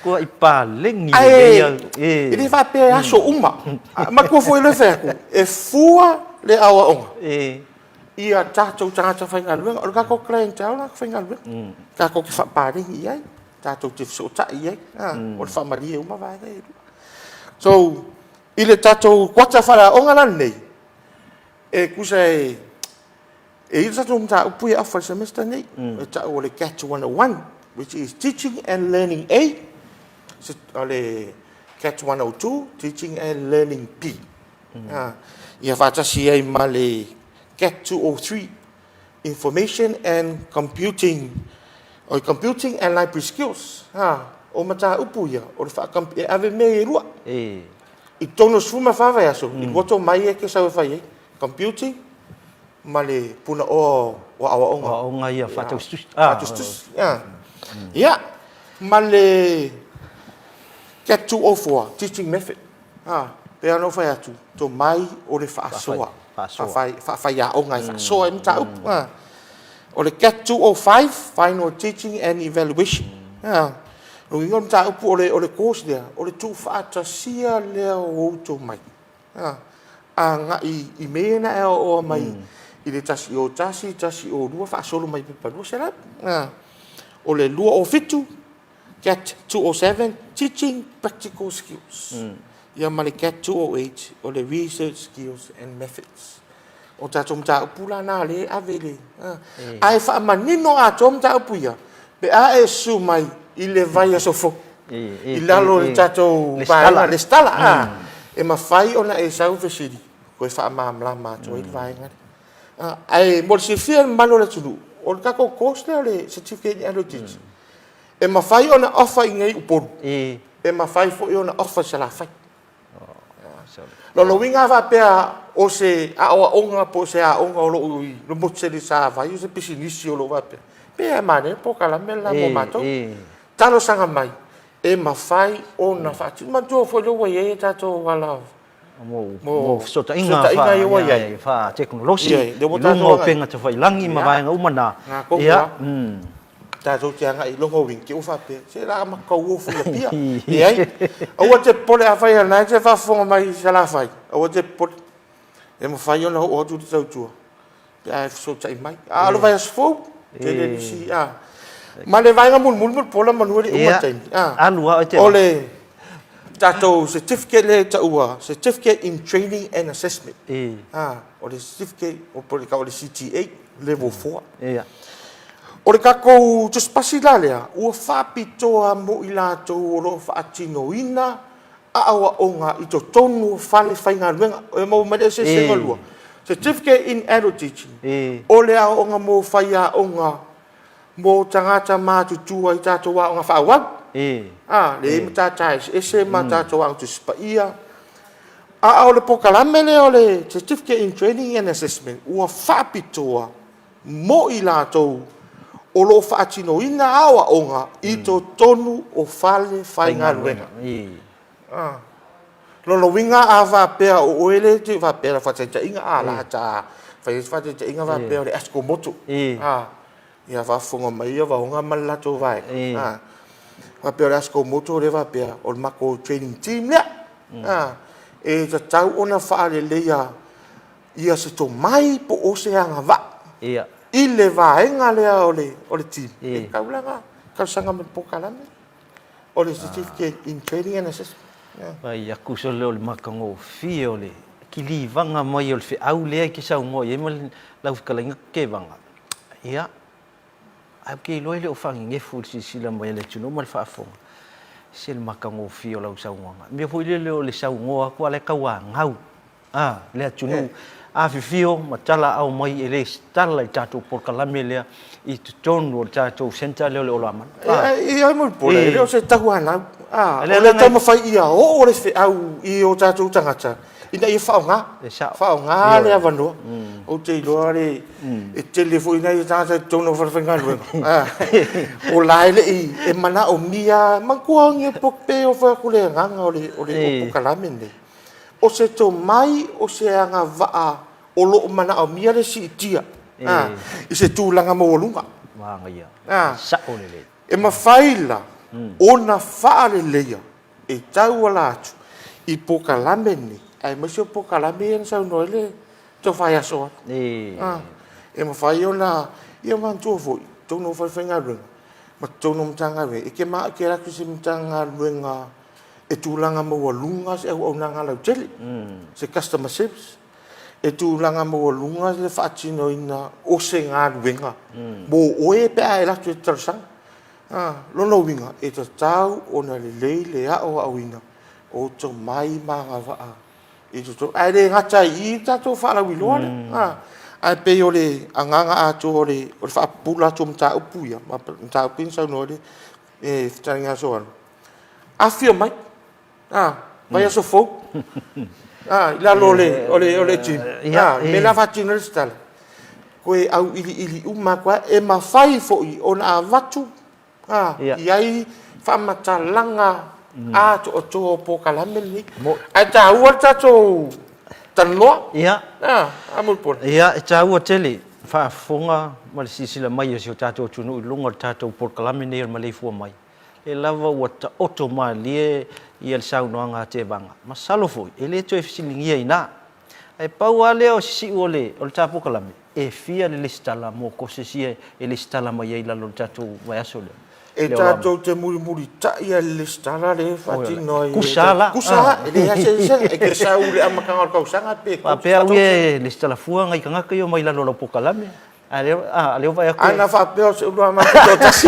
Ua i paleni lelei au. E le faapea e aso uma. Matua foi lea fai atu, e fua le aoaoga i a tatou tagata faigaluega. O le tatou clientele tagata faigaluega. Tatou te faapaleni i ai, tatou te fesootai i ai. O le faamalie uma vaega ia e lua. So, i le tatou kuata faaleaoga la lenei, e tusa e e i ai le tatou mataupu ia ofa i le semester nei, e tau o le CAT 101, which is Teaching and Learning A, o le CAT 102, Teaching and Learning B. Ia faatasi ai ma le CAT 203, Information and Computing, o Computing and Library Skills. O mataupu ia, o le e ave mea ia e lua. I totonu o le 14 vaiaso, i lua tomai e te sau e fai ai, Computing ma le punaoa o aoaoga. Aoaoga ia faatausitusi. Faatausitusi, ia. Ma le CAT 204, Teaching Method. Pei ona ou fai atu, tomai o le faasoa. Faafaiaoga e faasoa ai mataupu. O le CAT 205, Final Teaching and Evaluation. O lona uiga o le mataupu o le course lea, o le tuufaatasia lea o ou tomai agai i mea ia na e aoaoa mai i le 101, 102 faasolo mai i le pepa 200. O le 207, CAT 207, Teaching Practical Skills. Ia ma le CAT 208, o le Research Skills and Methods. O tatou mataupu la na lea e ave i le... Ae faamanino atoa mataupu ia, pe a e susu mai i le vaiaso fou, i lalo o le tatou vaega lesitala, e mafai ona e sau fesili, toe faamalamalama atu ai le vaega lea. Ae mo le silafia e le mamalu o le atunuu, o le tatou course lea o le Certificate in Adult Teaching, e mafai ona offer i inei i Upolu. E mafai foi ona offer i Salafai. Lona uiga a faapea o se aoaoga po o se aoga o lo o i le motu Salesavai o se pisinisi o lo o faapea, pe a manaia le polokalame le la mo matou. Talosaga mai, e mafai ona faatino. Manatua foi lea ua i ai a tatou ala mo fesootaiga ia ua i ai faatekonolosi i luga o upega tafailagi ma vaega uma na. Ia, tatou te agai i lona uiga, te i ua faapea, se o le a matou o foi i Apia. Leai, aua e te popole, afai o lena e te faafofoga mai i Salafai, aua e te popole, e mafai ona oo atu le tautua pe a e fesootai mai. A o le vaiaso fou, tele nisi, a. Ma le vaega mulimuli Mulipola manu e le i uma le taimi, a. Alu lava oe te O le tatou certificate lea e taua, Certificate in Training and Assessment. A, o le certificate, po o le CTA level 4. O le tatou tusipasi la lea, ua faapitoa mo i latou o lo o faatinoina aoaoga i totonu o fale faigaluega. E maua mai le eseesega lua. Certificate in Adult Teaching, o le aoaoga mo faiaoga mo tagata matutua i tatou aoga faaauau. A, lea e i ai matata eseese ma tatou Aoga Tusi Paia. A o le polokalame lea o le Certificate in Training and Assessment, ua faapitoa mo i latou o lo o faatinoina aoaoga i totonu o fale faigaluega. Lona uiga a faapea o oe lea e te faapea faataitaiga, a la ta fai ai se faataitaiga faapea o le Asco Moto, a, ia faafofoga mai ia Vaoga ma le latou vaega, a, faapea o le Asco Moto lea faapea o le matou training team lea, a, e tatau ona faaleleia ia se tomai po o se agavaa i le vaega lea o le team, e tatau la ona talosaga mai i le polokalame o le Certificate in Training and Assessment. Vaai atu sole o le matagofie o le kilivaga mai o le feau lea e te saunoa i ai ma lau fetalaiga Tevaga. Ia, Ae ou te iloa e le o faanenefu i le silasila mai a le atunuu ma le faafofoga, e ese le matagofie o lau saunoaga. O le mea foi lele o le saunoa atu a o la e tauanau a le atunuu, afifio ma talaaao mai e lesitala i le tatou polokalame lea i totonu o le tatou centre lea o le Oloamanu. Ioe Mulipola, e le o se tauanau, o le taumafai ia oo le feau i o tatou tagata ina ia faaaoga, faaaoga le avanoa. Ou te iloa le, e tele foi nai tagata i totonu o falefaigaluega, o la e le i, e manaomia, manatua ni pei ona fai atu le agaga o le polokalame lenei, o se tomai, o se agavaa o lo o manaomia le siitia i se tulaga maualuga. Manaia. Sao lelei. E mafai la ona faaleleia e tauala atu i polokalame nei, aemaise o polokalame ia na saunoa ai le Tofa ia Soa. E mafai ona, ia manatua foi, totonu o falefaigaluega ma totonu o Matagaluega, e te alu atu i se Matagaluega e tulaga maualuga se auaunaga lautele, se customer service, e tulaga maualuga le faatinoina o se galuega mo oe pe a e alu atu e te talosaga. Lona uiga, e tatau ona lelei le aoaoina o tomai ma agavaa i totonu, ae le gata ai i i le tatou faalauiloa lea, ae pei o le agaga atoa o le faapupula atu o mataupu ia, mataupu ia na saunoa ai le Fetalaiga ia Soala, afifio mai, vaiaso fou, i lalo o le gym, le mea la e faatino ai le resitala, toe auiliili uma atu lava, e mafai foi ona avatu i ai faamatalaga atoatoa o polokalame lenei. Ae taua le tatou talanoa. Ia. A Mulipola. Ia, e taua tele faafofoga ma le silasila mai o si o tatou atunuu i luga o le tatou polokalame lenei o le maleifua mai. Lea lava ua taoto malie ia le saunoaga a Tevaga. Masalo foi, e le toe fesiligia i ina. Ae pau lava lea o se siu o le o le ta polokalame, e fia le lesitala mo courses ia e lesitala mai ai i lalo o le tatou vaiaso lea. E tatou te mulimulitai lava i le lesitala lea e faatino ai. Kusa la. Kusa, e leai lava se eseesega. E te sau i le amataga o le tausaga pe. Faapea au ia e lesitala fua nai tagata ia e omai i lalo o lau polokalame. A lea, a lea ua vaai atu. Ana faapea o se uluama toatasi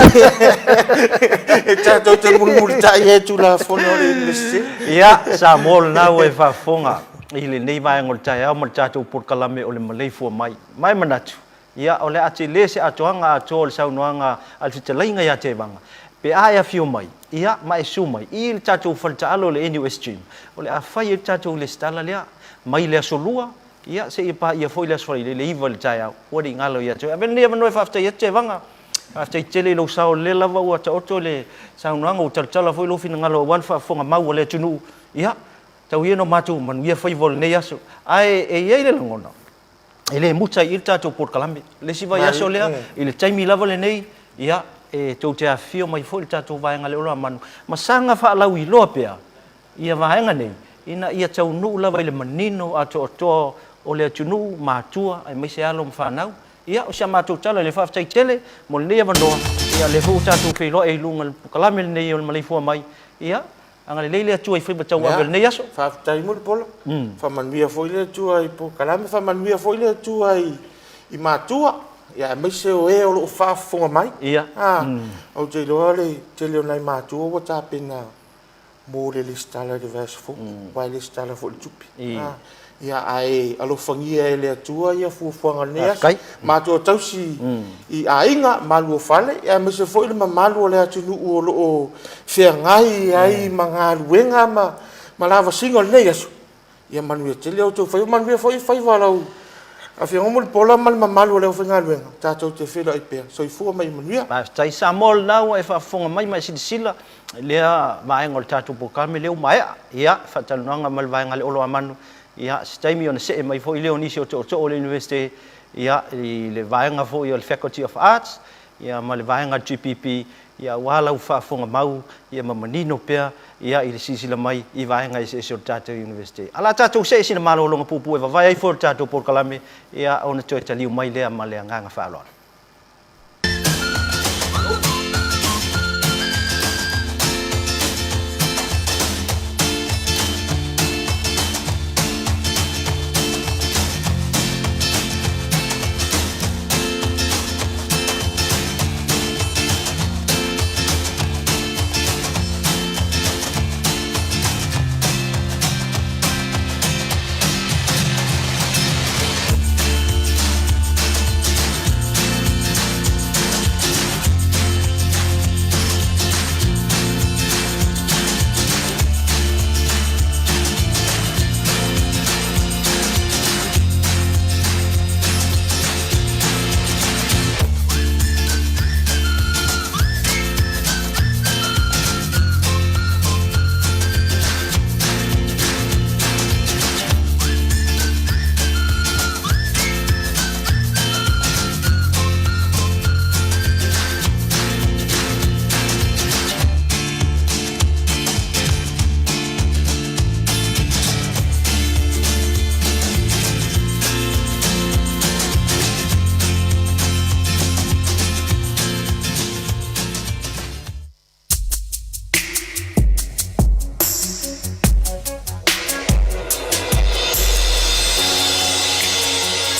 e tatou te mulimulitai ai i Tulafono a le Iunivesite. Ia, Samoa o lena ua e faafofoga i lenei vaega o le taeao ma le tatou polokalame o le maleifua mai. Ma e manatu, ia, o le a tele se atoaga atoa o le saunoaga a le fetalaiga ia Tevaga pe a e afio mai. Ia, ma e susu mai i le tatou faletaalo o le NUS Gym, o le a fai ai le tatou lesitala lea mai le Aso Lua, ia, seia paia foi le Aso Faraile i le 9 i le taeao. Ua le i galo ia te oe. Avea lenei avanoa e faafetai atu Tevaga, faafetai tele i lou sao, o lea lava ua taoto le saunoaga, ua talatala foi lou finagalo aua le faafofoga mau a le atunuu. Ia, tau ia ina o matou manuia faiva o lenei aso. Ae e i ai le lagona, e le muta ai i i le tatou polokalame. Le isi vaiaso lea, i le taimi lava lenei, ia, e tou te afifio mai foi le tatou vaega le Ola Manu, ma saga faalauiloa pea ia vaega nei, ina ia taunuu lava i le manino atoatoa o le atunuu, matua aemaise alo ma fanau. Ia, o si a matou tala lea, faafetai tele mo lenei avanoa, ia, o lea foi ua tatou feiloai i luga o le polokalame lenei o le maleifua mai, ia, Agalelei le Atua i faiva tauave o lenei aso. Faafetai Mulipola. Faamanuia foi le Atua i polokalame, faamanuia foi le Atua i matua, aemaise o e o lo o faafofoga mai. Ou te iloa le tele o nai matua ua tapena mo le resitala i le vaiaso fou, aua e resitala foi i le tupe. Ia, ae alofagia e le Atua ia fuafuaga o lenei aso. Matou tausi i aiga, malu o fale, aemaise foi le mamalu o le atunuu o lo o feagai ai ma galuega ma lavasiga o lenei aso. Ia manuia tele outou faiva, manuia foi faiva o lau Afioga Mulipola ma le mamalu o le aufaigaluega. Tatou te feiloai pea. Soifua ma ia manuia. Faafetai Samoa, o lena ua e faafofoga mai ma e silasila i lea vaega o le tatou polokalame lea ua maea. Ia, faatalanoaga ma le vaega a le Olo Amanu, ia, se taimi ona see mai foi lea o nisi o tootoo o le Iunivesite, ia, i le vaega foi o le Faculty of Arts, ia, ma le vaega a le GPP, ia, aua lau faafofoga mau, ia, ma manino pea, ia, i le silasila mai i vaega eseese o le tatou Iunivesite. Ae o le a tatou see i sina malologa puupuu e vavae ai foi le tatou polokalame, ia, ona toe taliu mai lea ma le agaga faaaloalo.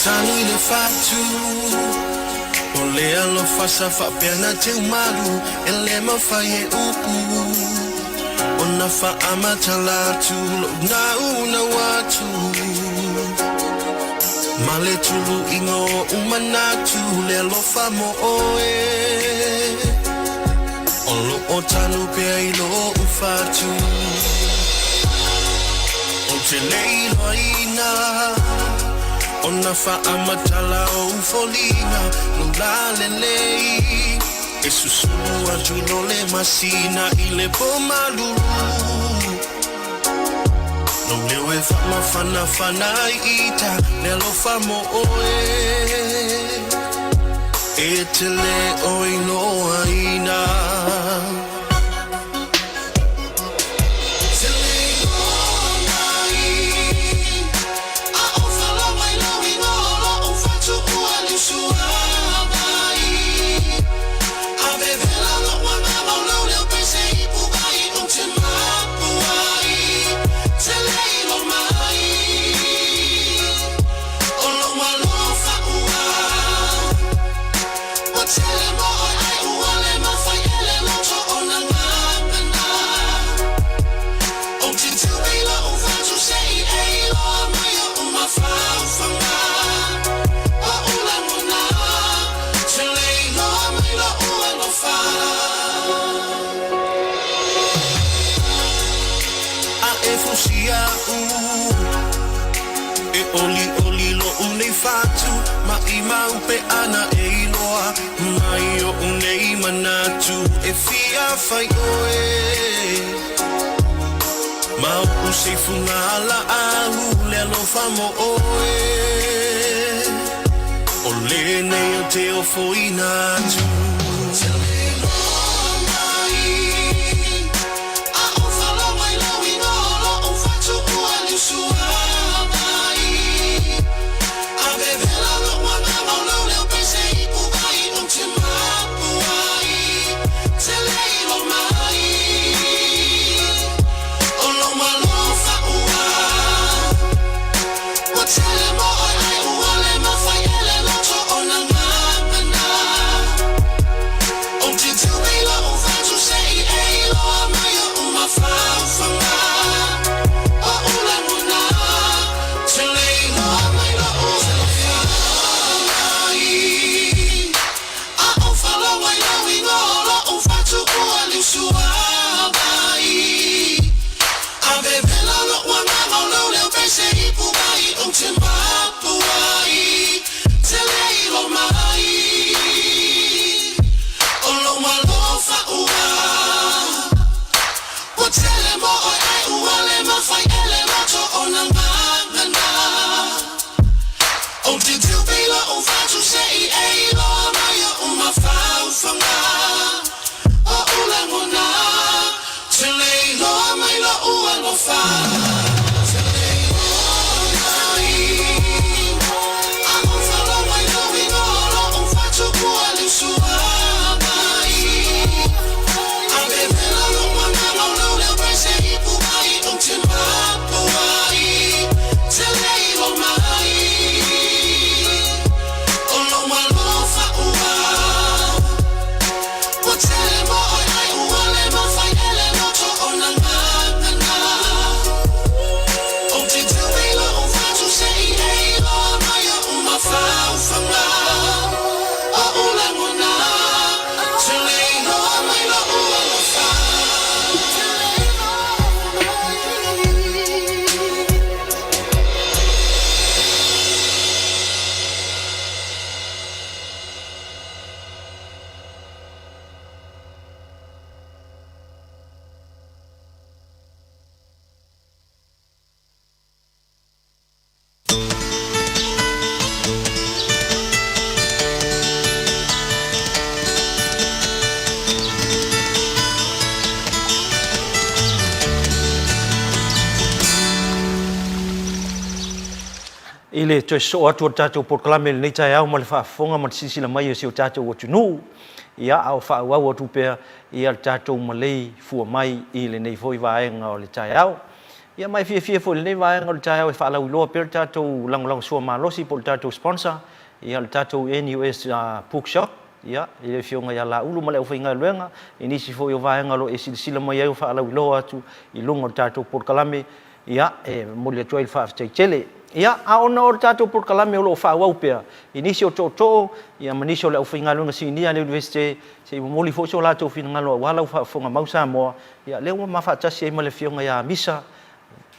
Tanu i le fatu O le alofa sa faapea na teumalu E le mafai e upu Ona faamatala atu Lou naunau atu Ma le tuluiga o ou manatu Le alofa mo oe O lo o tanu pea i lou fatu Ou te le iloaina Ona faamatala ou foliga Lou lalelei E susulu atu i lo le masina I le po malulu Lou leo e faamafanafana ai ita Le alofa mo oe E te le o iloaina Te le iloa mai A o falawa i lou igoa O lou fatu ua liusuavai A vevela lou agaga o lou leo pese i puvai Ou te mapu ai Te le iloa mai O lou alofa ua Ua tele mo oe ai ua le mafai e fusiaʻu E ʻoliʻoli loʻu nei fatu Maʻimau pe ana e iloa Mai oʻu nei manatu E fia fai ʻoe Ma oʻu seifuga laʻau Le alofa mo ʻoe ʻO lenei o te ofoina atu. I le toe sosoo atu o le tatou polokalame i lenei taeao ma le faafofoga ma le silasila mai o si o tatou atunuu, ia, a o faaauau atu pea ia le tatou malei fua mai i lenei foi vaega o le taeao. Ia ma e fiafia foi i lenei vaega o le taeao e faalauiloa pea le tatou lagolagosua malosi po o le tatou sponsor, ia le tatou NUS Bookshop, ia, i le Afioga ia Laulu ma le aufaigaluega, i nisi foi o vaega o lo o e silasila mai ai o faalauiloa atu i luga o le tatou polokalame, ia, e momoli atu ai le faafetai tele. Ia, a ona o le tatou polokalame o lo o faaauau pea i nisi o tootoo, ia ma nisi o le aufaigaluega sinia a le Iunivesite, se i momoli foi so latou finagalo aua lau faafofoga mau Samoa, Ia, lea ua ma faatasi ai ma le Afioga ia Misa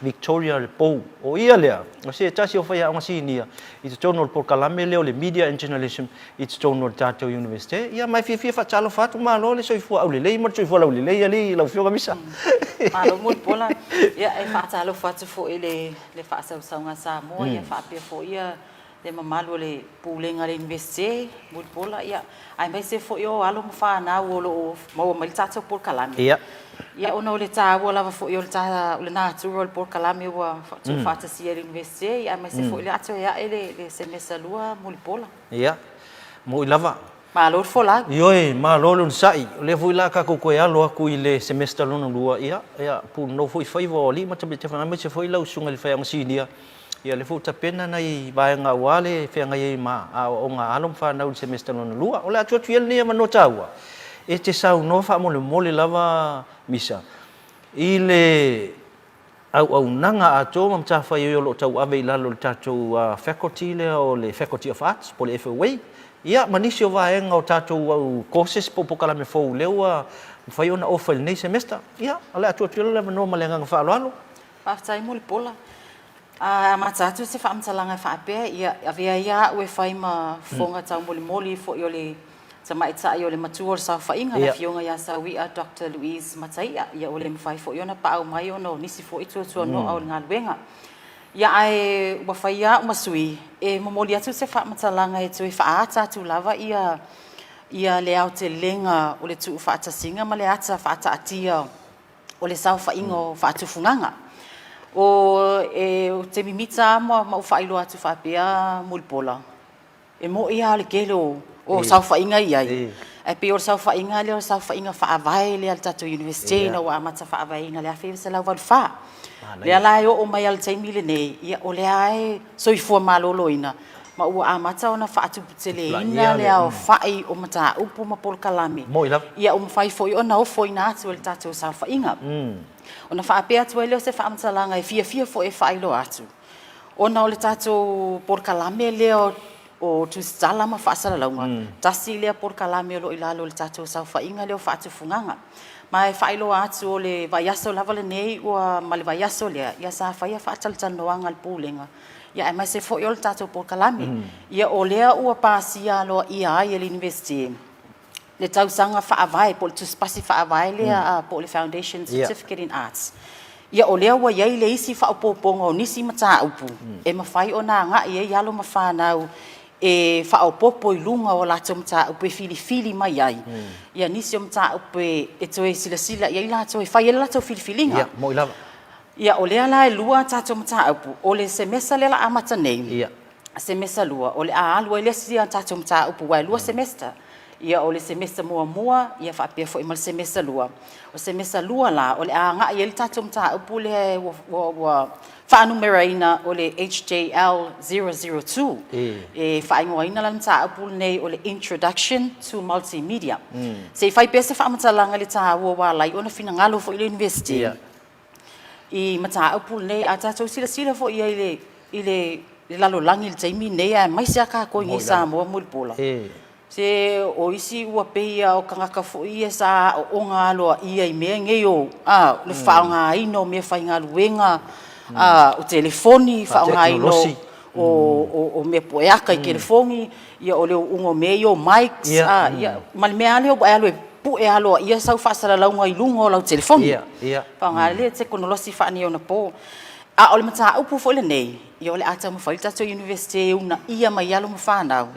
Victoria Lepou. O ia lea, o se tasi o faiaoga sinia i totonu o le polokalame lea o le Media and Journalism i totonu o le tatou Iunivesite. Ia, ma e fiafia faatalofa atu, malo le soifua aulelei ma le soifua laulelei alii lau Afioga Misa. Malo Mulipola. Ia, e faatalofa atu foi i le faasausauga a Samoa, ia faapea foi ia le mamalu o le Pulega a le Iunivesite, Mulipola, ia, aemaise foi o alo ma fanau o lo o maua mai le tatou polokalame. Ia. Ia, ona o le taua lava foi o le ta, o le natura o le polokalame ua tuufaatasia e le Iunivesite, ia, aemaise foi o le a toe ae le semesa 2 Mulipola. Ia, mo'i lava. Malo le folau. Ioe, malo le onosai. O lea foi la tatou toe alo atu i le semester lona lua, ia, ia, punonou foi faiva o alii ma tamaitai aemaise foi lau susuga i le faiaoga sinia, Ia, o lea foi ua tapena nai vaega aua le feagai ai ma aoaoga a alo ma fanau i le semester lona lua. O le a tuu atu ia lenei avanoa taua e te saunoa faamolemole lava Misa i le auaunaga atoa ma matafaioi o lo o tauave i lalo o le tatou faculty lea o le Faculty of Arts po o le FOA, ia ma nisi o vaega o tatou courses po o polokalame fou lea ua mafai ona offer i lenei semester. Ia, o le a tuu atu ia le avanoa ma le agaga faaaloalo. Faafetai Mulipola. A amata atu se faamatalaga e faapea, ia, avea ia au e fai ma fofoga taumolimoli foi o le tamaitai o le matua o le saofaiga, le Afioga ia Saui'a Doctor Louise Mataia, ia ua le mafai foi ona paau mai ona o nisi foi tuatuano'a o le galuega. Ia, ae ua fai ia au ma sui e momoli atu se faamatalaga e toe faaata atu lava ia ia le aotelega o le tuufaatasiga ma le ata faataatia o le saofaiga o faatufugaga. O, e, ou te mimita lava ma ou faailoa atu faapea Mulipola, e moni lava le tele o, o saofaiga e i ai, ae pei o le saofaiga lea o le saofaiga faavae lea a le tatou Iunivesite ina ua amata faavaeina i le 1984. Lea la e oo mai lava i le taimi lenei, ia o lea lava e soifua maloloina ma ua amata ona faatuputeleina le aofai o mataupu ma polokalame, ia ua mafai foi ona ofoina atu e le tatou saofaiga. Ona faapea atu ai lea o se faamatalaga e fiafia foi e faailoa atu, ona o le tatou polokalame lea o tusitala ma faasalalauga, tasi lea polokalame o lo o i lalo o le tatou saofaiga lea o faatufugaga. Ma e faailoa atu o le vaiaso lava lenei ua ma le vaiaso lea, ia sa faia faatalatalanoaga a le Pulega, ia aemaise foi o le tatou polokalame. Ia o lea ua pasia aloaia ai e le Iunivesite le tausaga faavae po o le tusipasi faavae lea po o le Foundation Certificate in Arts. Ia o lea ua i ai le isi faaopoopoga o nisi mataupu e mafai ona agai ai alo ma fanau e faaopoopo i luga o latou mataupu e filifili mai ai ia nisi o mataupu e toe silasila i ai latou e fai ai le latou filifiliga. Ia, moni lava. Ia, o lea la e lua a tatou mataupu, o le semesa lea o le a amata nei, semesa 2, o le a alu ai le isi a tatou mataupu, aua e lua semester. Ia, o le semester muamua, ia faapea foi ma le semester 2. O le semester 2 la, o le a agai ai le tatou mataupu lea ua faanumeraina o le HJL 002. E faaigoaina la le mataupu lenei o le Introduction to Multimedia. Se i fai pea se faamatalaga i le taua ua ala ai ona finagalo foi le Iunivesite i mataupu lenei. A tatou silasila foi i ai i le lalolagi i le taimi lenei aemaise lava tatou i inei i Samoa Mulipola, se o isi ua pei lava o tagata foi ia sa aooga aloaia i mea nei o le faaaogaina o meafaigaluega, o telefoni, faaaogaina o mea pueata i telefoni, ia o le uuga o mea ia o mics, ia, ma le mea lava lea ua e alu e pue aloaia sau faasalalauga i luga o lau telefoni. Faaaoga le tekonolosi faaneionapo. A o le mataupu foi lenei, ia o le a taumafai le tatou Iunivesite e uunaia mai alo ma fanau.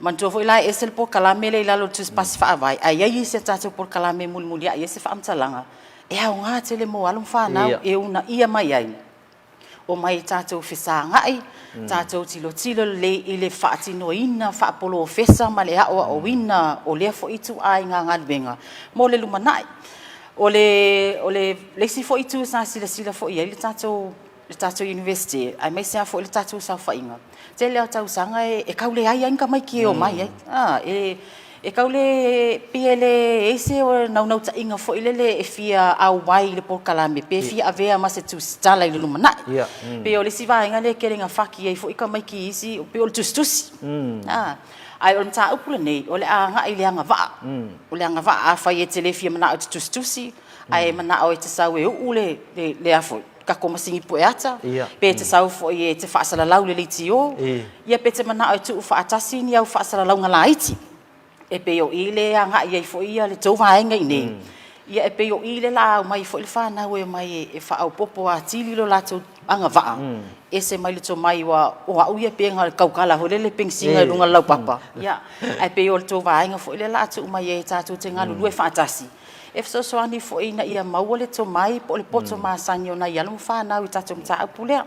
Manatua foi la e ese le polokalame lea i lalo o le Tusi Pasi Faavae, ae i ai isi a tatou polokalame e mulimuliai ai se faamatalaga e aoga tele mo alo ma fanau e uunaia mai ai. Omai tatou fesagai, tatou tilotilo lelei i le faatinoina faapolofesa ma le aoaoina o lea foi ituaiga galuega mo le lumanai. O le, o le isi foi itu sa silasila foi i ai le tatou, le tatou Iunivesite, aemaise lava foi le tatou saofaiga, tele lava o tausaga e tau leai lava ni tamaiti e omai ai. E, E tau le, pei e leai se naunautaiga foi lele e fia auai i le polokalame pe fia avea ma se tusitala i le lumanai. Pei o le isi vaega lea e tele ina faki ai foi tamaiti i isi, pei o le tusitusi. Ae o le mataupu lenei, o le a agai i le agavaa. O le agavaa, afai e te le fia manao e te tusitusi, ae e manao e te sau e uu le, le a foi, tatou masini pueata, pe te sau foi e te faasalalau i le leitio, ia pe te manao e tuufaatasi ni au faasalalauga laiti, e pei o i lea e agai ai foi le tou vaega i inei, ia e pei o i lea o le a omai ai foi le fanau e omai e faaopoopo atili lo latou agavaa, ese mai le tomai aua o au ia pei na o le tautala foi lele penisina i luga o le laupapa, ia, ae pei o le tou vaega foi lea o le a tuu mai ai tatou te galulue faatasi. E fesoasoani foi ina ia maua le tomai po o le poto masani o nai alo ma fanau i le tatou mataupu lea.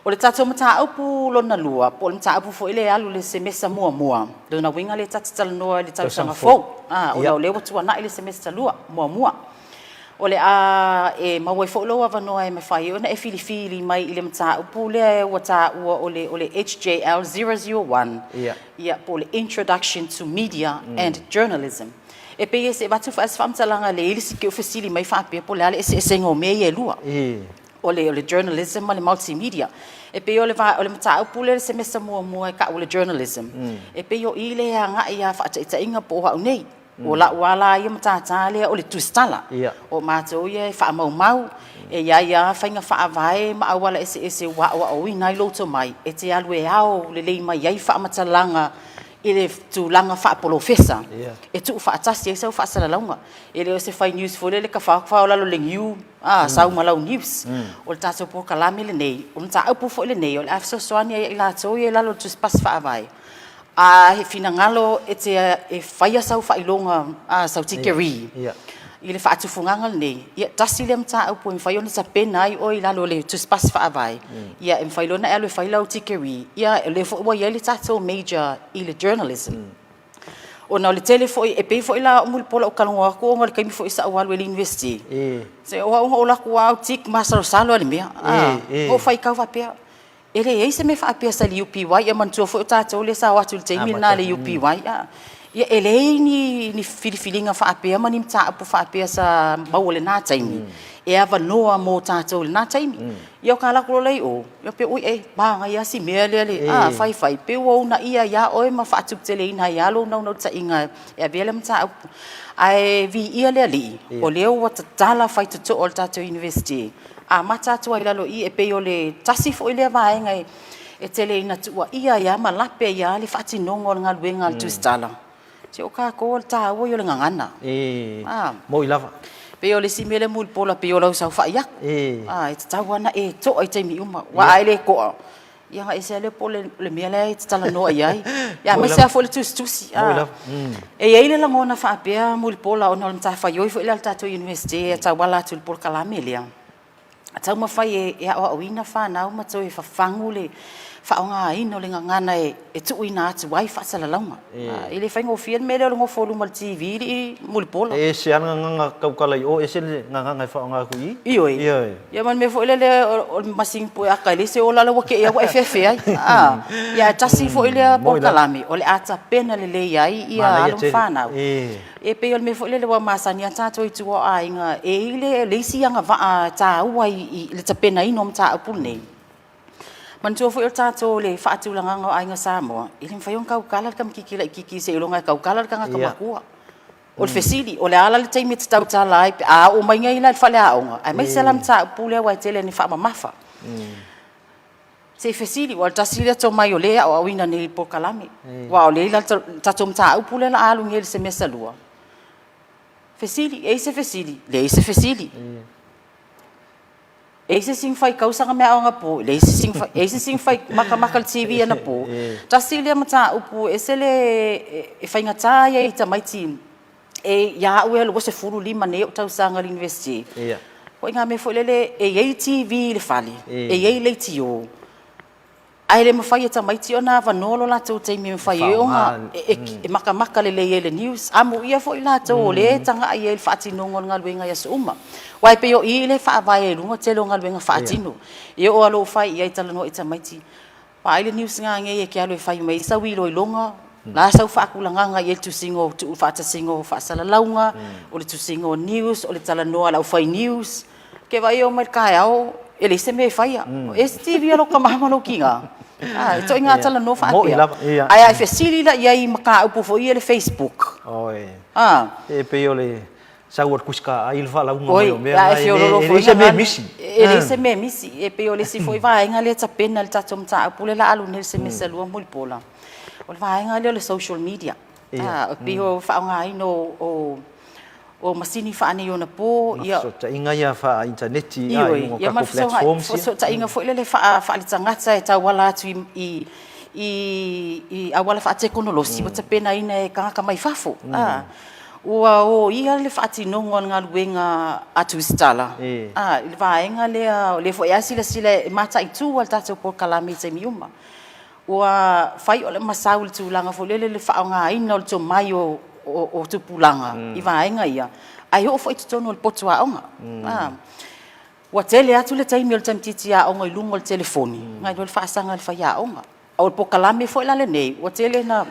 O le tatou mataupu lona lua, po o le mataupu foi lea e alu i le semesa muamua, lona uiga lea ta te talanoa i le tausaga fou, ona o lea ua tuanai le semester lua, muamua. O le a e maua ai foi lou avanoa e mafai ai ona e filifili mai i le mataupu lea ua taua o le HJL 001, ia, po o le Introduction to Media and Journalism. E pei e se avatu se faamatalaga lea i le isi fesili mai faapea po o le a le eseesega o mea ia e lua. O le, o le journalism ma le multimedia. E pei o le, o le mataupu lea i le semester muamua e tau o le journalism, e pei o i lea e agai lava faataitaiga po o au nei. O lau lava la ia matata lea o le tusitala. O matou ia e faamaumau, e i ai lava faiga faavae ma auala eseese ua aoaoina ai lou tomai e te alu e ao lelei mai ai faamatalaga i le tulaga faapolofesa e tuufaatasi ai sau faasalalauga. E le o se fai news foi lele tafao lalo i le niu a, sau ma lau news. O le tatou polokalame lenei, o le mataupu foi lenei o le a fesoasoani ai ia i latou ia i lalo o le Tusi Pasi Faavae. A he finagalo e te e faia sau faailoga, a, sau tikeri i le faatufugaga lenei, ia tasi lea mataupu e mafai ona tapena ai oe i lalo o le Tusi Pasi Faavae, ia e mafai loa ona e alu e fai lau tikeri, ia o lea foi ua i ai le tatou major i le journalism. Ona o le tele foi, e pei foi la o au Mulipola o lau talanoa atu ona o le taimi foi sa ou alu ai i le Iunivesite, se o au na ou alu atu lava ou tick masalosalo lava i le mea, a, na ou faitau faapea, e leai se mea faapea sa i le UPY. Ia manatua foi o tatou lea sa o atu i le taimi lena i le UPY, a. Ia e leai ni filifiliga faapea ma ni mataupu faapea sa maua i lena taimi e avanoa mo tatou i lena taimi. Ia ona alu atu loa lea i o, ia pei oi e manaia lava si mea lea le fai fai, pei ua uunaia ai lava oe ma faatuputeleina ai lava lou naunautaiga e avea lea mataupu. Ae viia le Alii, o lea ua tatala faitotoa o le tatou Iunivesite, amata atu ai i lalo i i, e pei o le tasi foi lea vaega e tele ina tuuaia ai lava ma lape ai lava le faatinoga o le galuega a le Tusitala. Se o tatou o le taua ia o le gagana. E moni lava. Pei o le isi mea lea Mulipola, pei o lau saofai atu, e tatau lava ona e to'a i taimi uma, aua a e le to'a, ia ona ese lava lea po o le mea la e te talanoa i ai, aemaise lava foi le tusitusi. E i ai le lagona faapea Mulipola ona o le matafaioi foi lea a le tatou Iunivesite e tauala atu i le polokalame lea, taumafai e aoaoina fanau ma toe fafagu le faaaogaina o le gagana e tuuina atu ai faasalalauga. E le faigofie le mea lea o le nofo i luma o le TV alii Mulipola. E ese lava le gagana tautala i o, ese le gagana e faaaoga atu i i. Ioe. Ioe. Ia ma le mea foi lele o le masini pueata e leai se ola, la ua te i lava ua e fefe ai. Ia ae tasi foi lea polokalame o le a tapena lelei ai ia alo ma fanau. E pei o le mea foi lele ua masani lava tatou i tua o aiga, e i ai le isi agavaa taua i le tapenaina o mataupu lenei. Manatua foi o tatou le faatulagaga o aiga Samoa, e le mafai ona tautala le tamaitiiti laitiiti seiloga e tautala le tagata matua. O le fesili, o le a la le taimi e te tautala ai pe a oo mai nei la i le faleaoga, aemaise la mataupu lea aua e tele ina faamamafa. Se i fesili, aua o le tasi lea tomai o lea e aoaoina nei i le polokalame, aua o lea e i le tatou mataupu lea o le a alu nei i le semester 2, fesili, e i ai se fesili? Leai se fesili. E i ai se isi na faitau sana meaaoga anapo? Leai se isi na fai. E i ai se isi na fai makamaka i le TV anapo? Tasi lea mataupu e ese le e faigata ia i tamaiti e ia au e 25 nei ou tausaga i le University. O ituaiga mea foi lele e i ai TV i le fale, e i ai leitio, Ae le mafai e tamaiti ona avanoa lo latou taimi e mafai ai ona e makamaka lelei ai i le news. Amuia foi latou o lea e tagai ai i le faatinoga o le galuega i aso uma. Aua e pei o i le faavae ai i luga tele o galuega faatino. E oo lava loa ua fai i ai talanoa i tamaiti, vaai le news nanei e te alu e fai mai ai sau iloiloga, o le a sau faatulagaga i ai le tusiga o tuufaatasiga o faasalalauga, o le tusiga o news, o le talanoa a le aufai news. Ke vaai e omai i le taeao e leai se mea e faia. E ese TV a lou tama ma lou tiga. A, e ituaiga talanoa faapea. Ae a e fesili la i ai i mataupu foi ia i le Facebook. Oi. A. E pei o le sau o le tusikaai le faalauga mai o mea na, e leai se mea misi. E leai se mea misi. E pei o le isi foi vaega lea e tapena i le tatou mataupu lea o le a alu nei i le semester 2 Mulipola, o le vaega lea o le social media. A, e pei o le faaaogaina o O masini faaneionapo, ia. Ma fesootaiga ia faa-initaneti i luga o tatou platforms ia. Ioe, fesootaiga foi lele faaletagata e tauala atu i auala faatekonolosi ua tapenaina e tagata mai fafo. Ua oia le faatinoga o le galuega a Tusitala i le vaega lea, o lea foi lava e silasila e mataitu lava le tatou polokalame i taimi uma. Ua fai o le masau i le tulaga foi lele i le faaaogaina o le tomai o tupulaga i vaega ia, ae oo foi i totonu o le potu aoga. Ua tele atu le taimi o le tamaitiiti aoga i luga o le telefoni nai lo le faasaga i le faiaoga. O le polokalame foi la lenei, ua tele ina...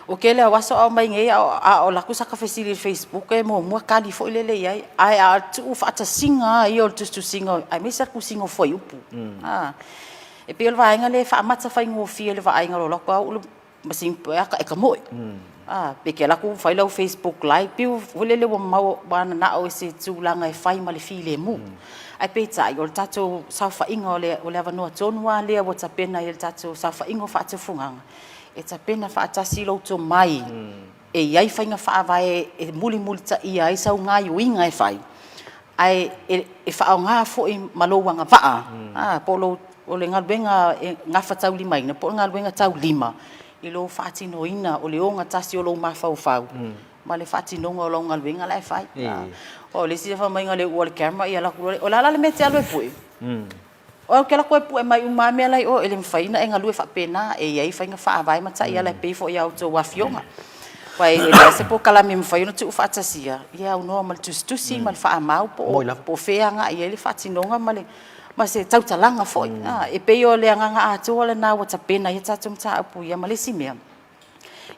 O le tele o aso a omai nei a o alu atu sata fesili i le facebook e muamua tali foi lele i ai, ae a tuufaatasiga lava ia o le tusitusiga aemaise lava le tusiga o fuaiupu. E pei o le vaega lea e faamata faigofie i le vaaiga o lou atu lava uu le masini pueata e tamoe. A, pe te alu atu fai lau Facebook live, pei foi lele ua maua, ua mananao i se tulaga e fai ma le filemu. Ae peitai, o le tatou saofaiga o le, o le avanoa tonu lava lea ua tapena ai e le tatou saofaiga o faatufugaga, e tapena faatasi lou tomai e i ai faiga faavae e mulimulitaia ai sau gaioiga e fai, ae e faaaoga foi ma lou agavaa, a, po o lou, o le galuega e gafataulimaina po o le galuega taulima i lou faatinoina o le ogatasi o lou mafaufau ma le faatinoga o lau galuega la e fai. O le isi fai mai le uua o le camera ia alu atu loa lea, o le a la le mea e te alu e pue? O au ou te alu atu e pue mai uma lava mea la i o, e le mafai ona e galue faapena, e i ai faiga faavae ma taiala e pei foi i a outou afioga. Aua e leai se polokalame e mafai ona tuufaatasia, ia e aunoa ma le tusitusi ma le faamau po o fea e agai i ai le faatinoga ma le ma se tautalaga foi. E pei o le agaga atoa lena ua tapena ai a tatou mataupu ia ma le isi mea,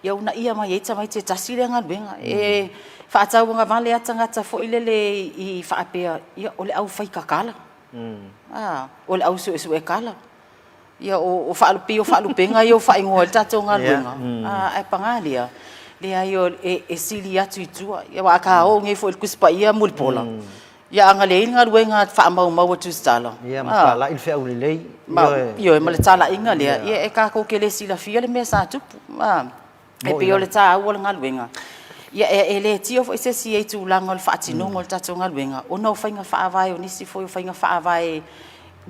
ia uunaia mai ai tamaiti e tasi lea galuega. E faatauagavale lava tagata foi lele i faapea, ia o le au fai kakala, o le au suesue kala, ia o pei o faalupega ia ua faaigoa ai le tatou galuega, ae paga lea, leai e sili atu i tua. Aua a oo nei foi i le Tusi Paia Mulipola, Ia a na leai le galuega faamaumau a Tusitala, Ia, ma talai le feau lelei. Ioe. Ioe, ma le talaiga lea, ia e tatou te le silafia le mea sa tupu. E pei o le taua o le galuega, ia e le tio foi se isi i tulaga o le faatinoga o le tatou galuega, ona o faiga faavae, o nisi foi o faiga faavae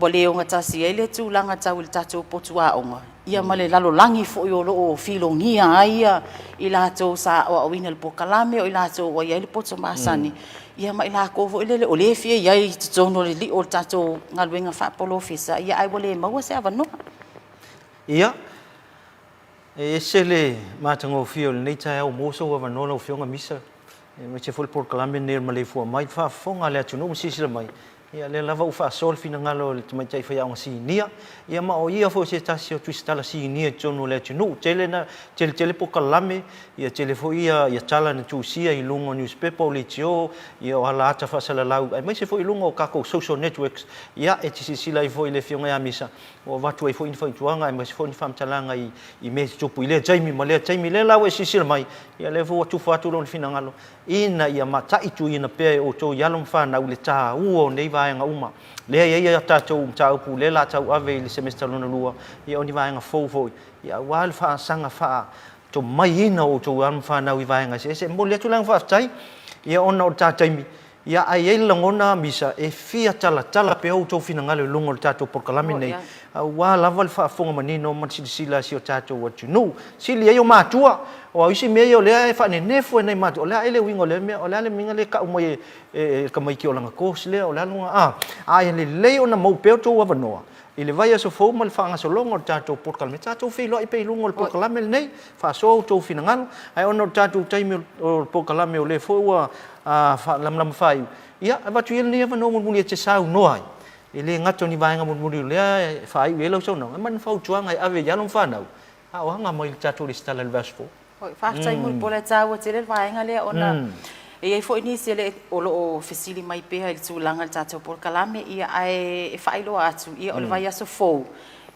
ua le ogatasi ai le tulaga tau i le tatou potu aoga, ia ma le lalolagi foi o lo o filogia ai i latou sa aoaoina i le polokalame, o i latou ua i ai le poto masani, ia ma i latou foi lele o lea e fia i ai i totonu o le lio o le tatou galuega faapolofesa, ia ae ua le maua se avanoa. Ia, e ese le matagofie o lenei taeao mo sou avanoa lau Afioga Misa, aemaise foi le polokalame lenei o le Maleifua Mai, faafofoga a le atunuu ma silasila mai, Ia, lea lava ua faasoa le finagalo o le tamaitai faiaoga sinia, ia ma o ia foi o se tasi o Tusitala sinia i totonu o le atunuu. Tele na, tele tele polokalame, ia tele foi ia, ia tala na tusia i luga o niusipepa, o leitio, ia o ala ata faasalalau, aemaise foi i luga o tatou social networks, ia, e te silasila ai foi i le Afioga ia Misa, ua avatu ai foi ni fautuaga aemaise foi ni faamatalaga i, i mea e tutupu i lea taimi ma lea taimi. Lea la ua e silasila mai, ia lea foi ua tufa atu lona finagalo, ina ia mataituina pea e outou i alo ma fanau le taua o nei vaega uma. Lea e i ai a tatou mataupu lea la tauave i le semester lona lua, ia o ni vaega fou foi, ia aua le faasaga faatomaiina o outou alo ma fanau i vaega eseese. E momoli atu le agaga faafetai, ia ona o le ta taimi, ia ae i ai le lagona Misa e fia talatala pea outou finagalo i luga o le tatou polokalame nei, aua lava le faafofoga manino ma le silasila a si o tatou atunuu. Sili ai o matua, aua o isi mea ia o lea e faanenefu e nai matua, o le a ea le uiga o lea mea, o le a le uiga lea e tau mai e le tamaiti o lana course lea, o le a lona, a, a ia lelei ona maua pea outou avanoa i le vaiaso fou ma le faagasologa o le tatou polokalame, tatou feiloai pea i luga o le polokalame lenei, faasoa outou finagalo, ae ona o le tatou taimi o le polokalame o lea foi ua faalamalama faaiu, ia avatu ia lenei avanoa mulimuli e te saunoa ai. E le gata o ni vaega mulimuli o lea e faaiu i ai lau saunoaga, ma ni fautuaga e ave i alo ma fanau, a o aga mai i le tatou resitala i le vaiaso fou. Oi, faafetai Mulipola, e taua tele le vaega lea ona e i ai foi nisi e le, o lo o fesili mai pea i le tulaga i le tatou polokalame, ia ae e faailoa atu, ia o le vaiaso fou,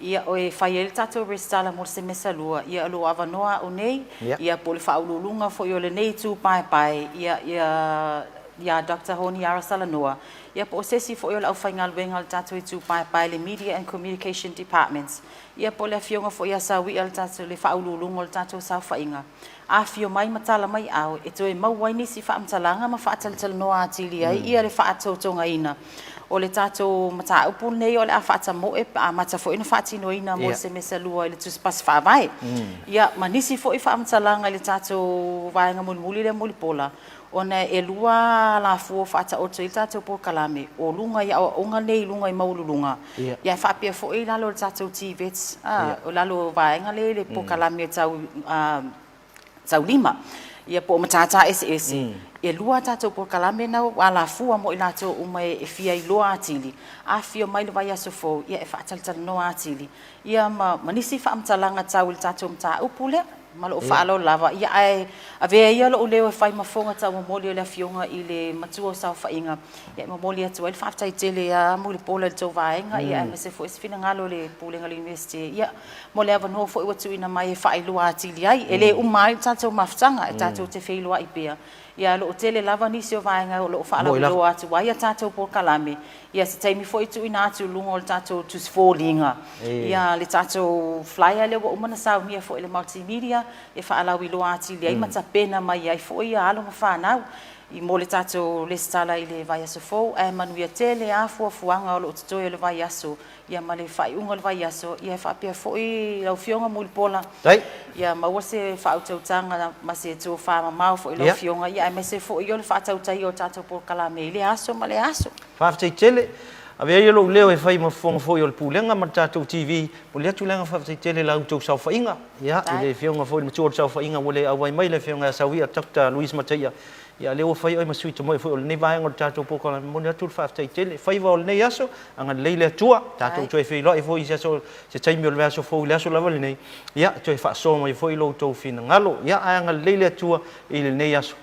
ia e fai ai le tatou resitala mo le semesa 2, ia o lo o avanoa au nei, ia po o le faauluuluga foi o lenei itu paepae, ia, ia, ia Doctor Honiara Salanoa, Ia po o se isi foi o le aufaigaluega a le tatou itu paepae le Media and Communication Department, ia po o le afioga foi ia Sauia le tatou le faauluuluga o le tatou saofaiga, afifio mai ma tala mai ao e toe maua ai nisi faamatalaga ma faatalatalanoa atili ai ia le faatoutogaina o le tatou mataupu lenei o le a faatamoe pe amata foi ona faatinoina mo le semesa 2 i le Tusi Pasi Faavae. Ia ma nisi foi faamatalaga i le tatou vaega mulimuli lea Mulipola Ona e lua alafua faataoto ai le tatou polokalame, o luga i aoaoga nei i luga i maualuluga, ia ae faapea foi i lalo o le tatou TVET, o lalo o vaega lea i le polokalame tau taulima, ia po o matata eseese. E lua a tatou polokalame na ua alafua mo i latou uma e fia iloa atili, afifio mai le vaiaso fou, ia e faatalatalanoa atili, ia ma nisi faamatalaga tau i le tatou mataupu lea. Ma lou faaaloalo lava, ia ae avea ia lou leo e fai ma fofoga taumomoli o le Afioga i le Matua o Saofaiga, ia e momoli atu ai le faafetai tele a Mulipola i le tou vaega, ia aemaise foi se finagalo o le Pulega o le Iunivesite, ia mo le avanoa foi ua tuuina mai e faailoa atili ai. E le uma ai le tatou mafutaga, e tatou te feiloai pea, ia o lo o tele lava nisi o vaega o lo o faalauiloa atu ai a tatou polokalame, Ia se taimi foi tuuina atu i luga o le tatou tusifoliga ia le tatou flyer lea ua uma ona saunia foi e le Multimedia e faalauiloa atili ai ma tapena mai ai foi ia alo ma fanau i mo le tatou lesitala i le vaiaso fou. Ae manuia tele a fuafuaga o lo o totoe o le vaiaso ia ma le faaiuga o le vaiaso ia e faapea foi lau Afioga Mulipola ia maua se faautautaga ma se tofa mamao foi i lau Afioga ia aemaise foi o le faatautaia o tatou polokalame i lea aso ma lea aso. Faafetai tele. Avea ia lou leo e fai ma fofoga foi o le Pulega ma le tatou TV. Momoli atu le agaga faafetai tele i la outou saofaiga. Ia, i le Afioga foi i le Matua o le Saofaiga ua le auai mai le Afioga ia Sauia Doctor Louis Mataia. Ia, o lea ua fai oe ma sui tamai foi o lenei vaega o le tatou polokalame. Momoli atu le faafetai tele. Faiva o lenei aso, agalelei le Atua. Tatou toe feiloai foi i se aso, se taimi o le vaiaso fou i le aso lava lenei. Ia, toe faasoa mai foi lo outou finagalo. Ia, ae agalelei le Atua i lenei aso.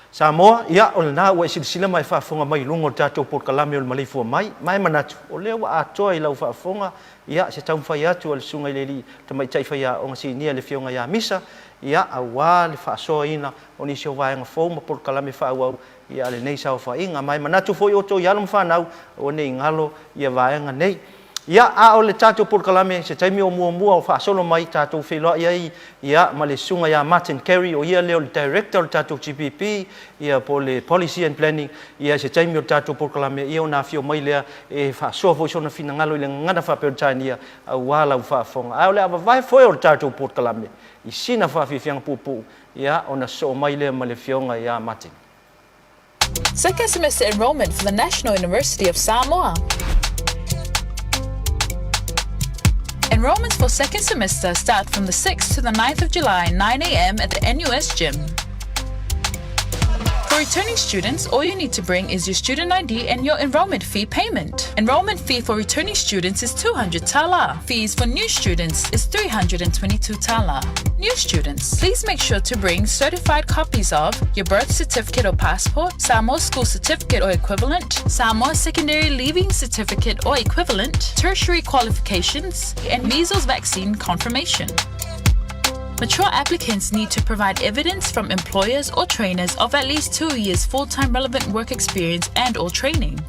Samoa, ia, o lena ua e silasila ma e faafofoga mai i luga o le tatou polokalame o le Maleifua Mai, ma e manatu, o lea ua atoa i lau faafofoga, ia, se taumafai atu a le Susuga i le Alii Tamaitai Faiaoga Sinia le Afioga ia Misa, ia, aua le faasoaina o nisi o vaega fou ma polokalame faaauau, ia, a lenei saofaiga. Ma e manatu foi outou i alo ma fanau, aua ne i galo ia vaega nei. Ia, a o le tatou polokalame, se taimi o muamua o faasolo mai, tatou feiloai ai, ia, ma le Susuga ia Martin Carey, o ia lea o le Director o le tatou GPP, ia, po o le Policy and Planning, ia, i se taimi o le tatou polokalame, ia, ona afio mai lea e faasoa foi sona finagalo i le gagana faa-Peretania aua lau faafofoga. Ae o le a vavae foe o le tatou polokalame i sina faafiafiaga puupuu, ia, ona sosoo mai lea ma le Afioga ia Martin. Second semester enrollment for the National University of Samoa. Enrollments for second semester start from the 6th to the 9th of July, 9 a.m. at the NUS gym. For returning students, all you need to bring is your student ID and your enrollment fee payment. Enrollment fee for returning students is 200 tala. Fees for new students is 322 tala. New students, please make sure to bring certified copies of your birth certificate or passport, Samoa school certificate or equivalent, Samoa secondary leaving certificate or equivalent, tertiary qualifications, and measles vaccine confirmation. Mature applicants need to provide evidence from employers or trainers of at least 2 years full-time relevant work experience and or training.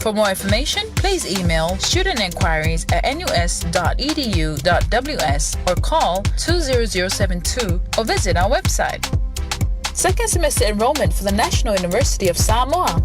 For more information, please email studentinquiries at nus.edu.ws or call 20072 or visit our website. Second semester enrollment for the National University of Samoa.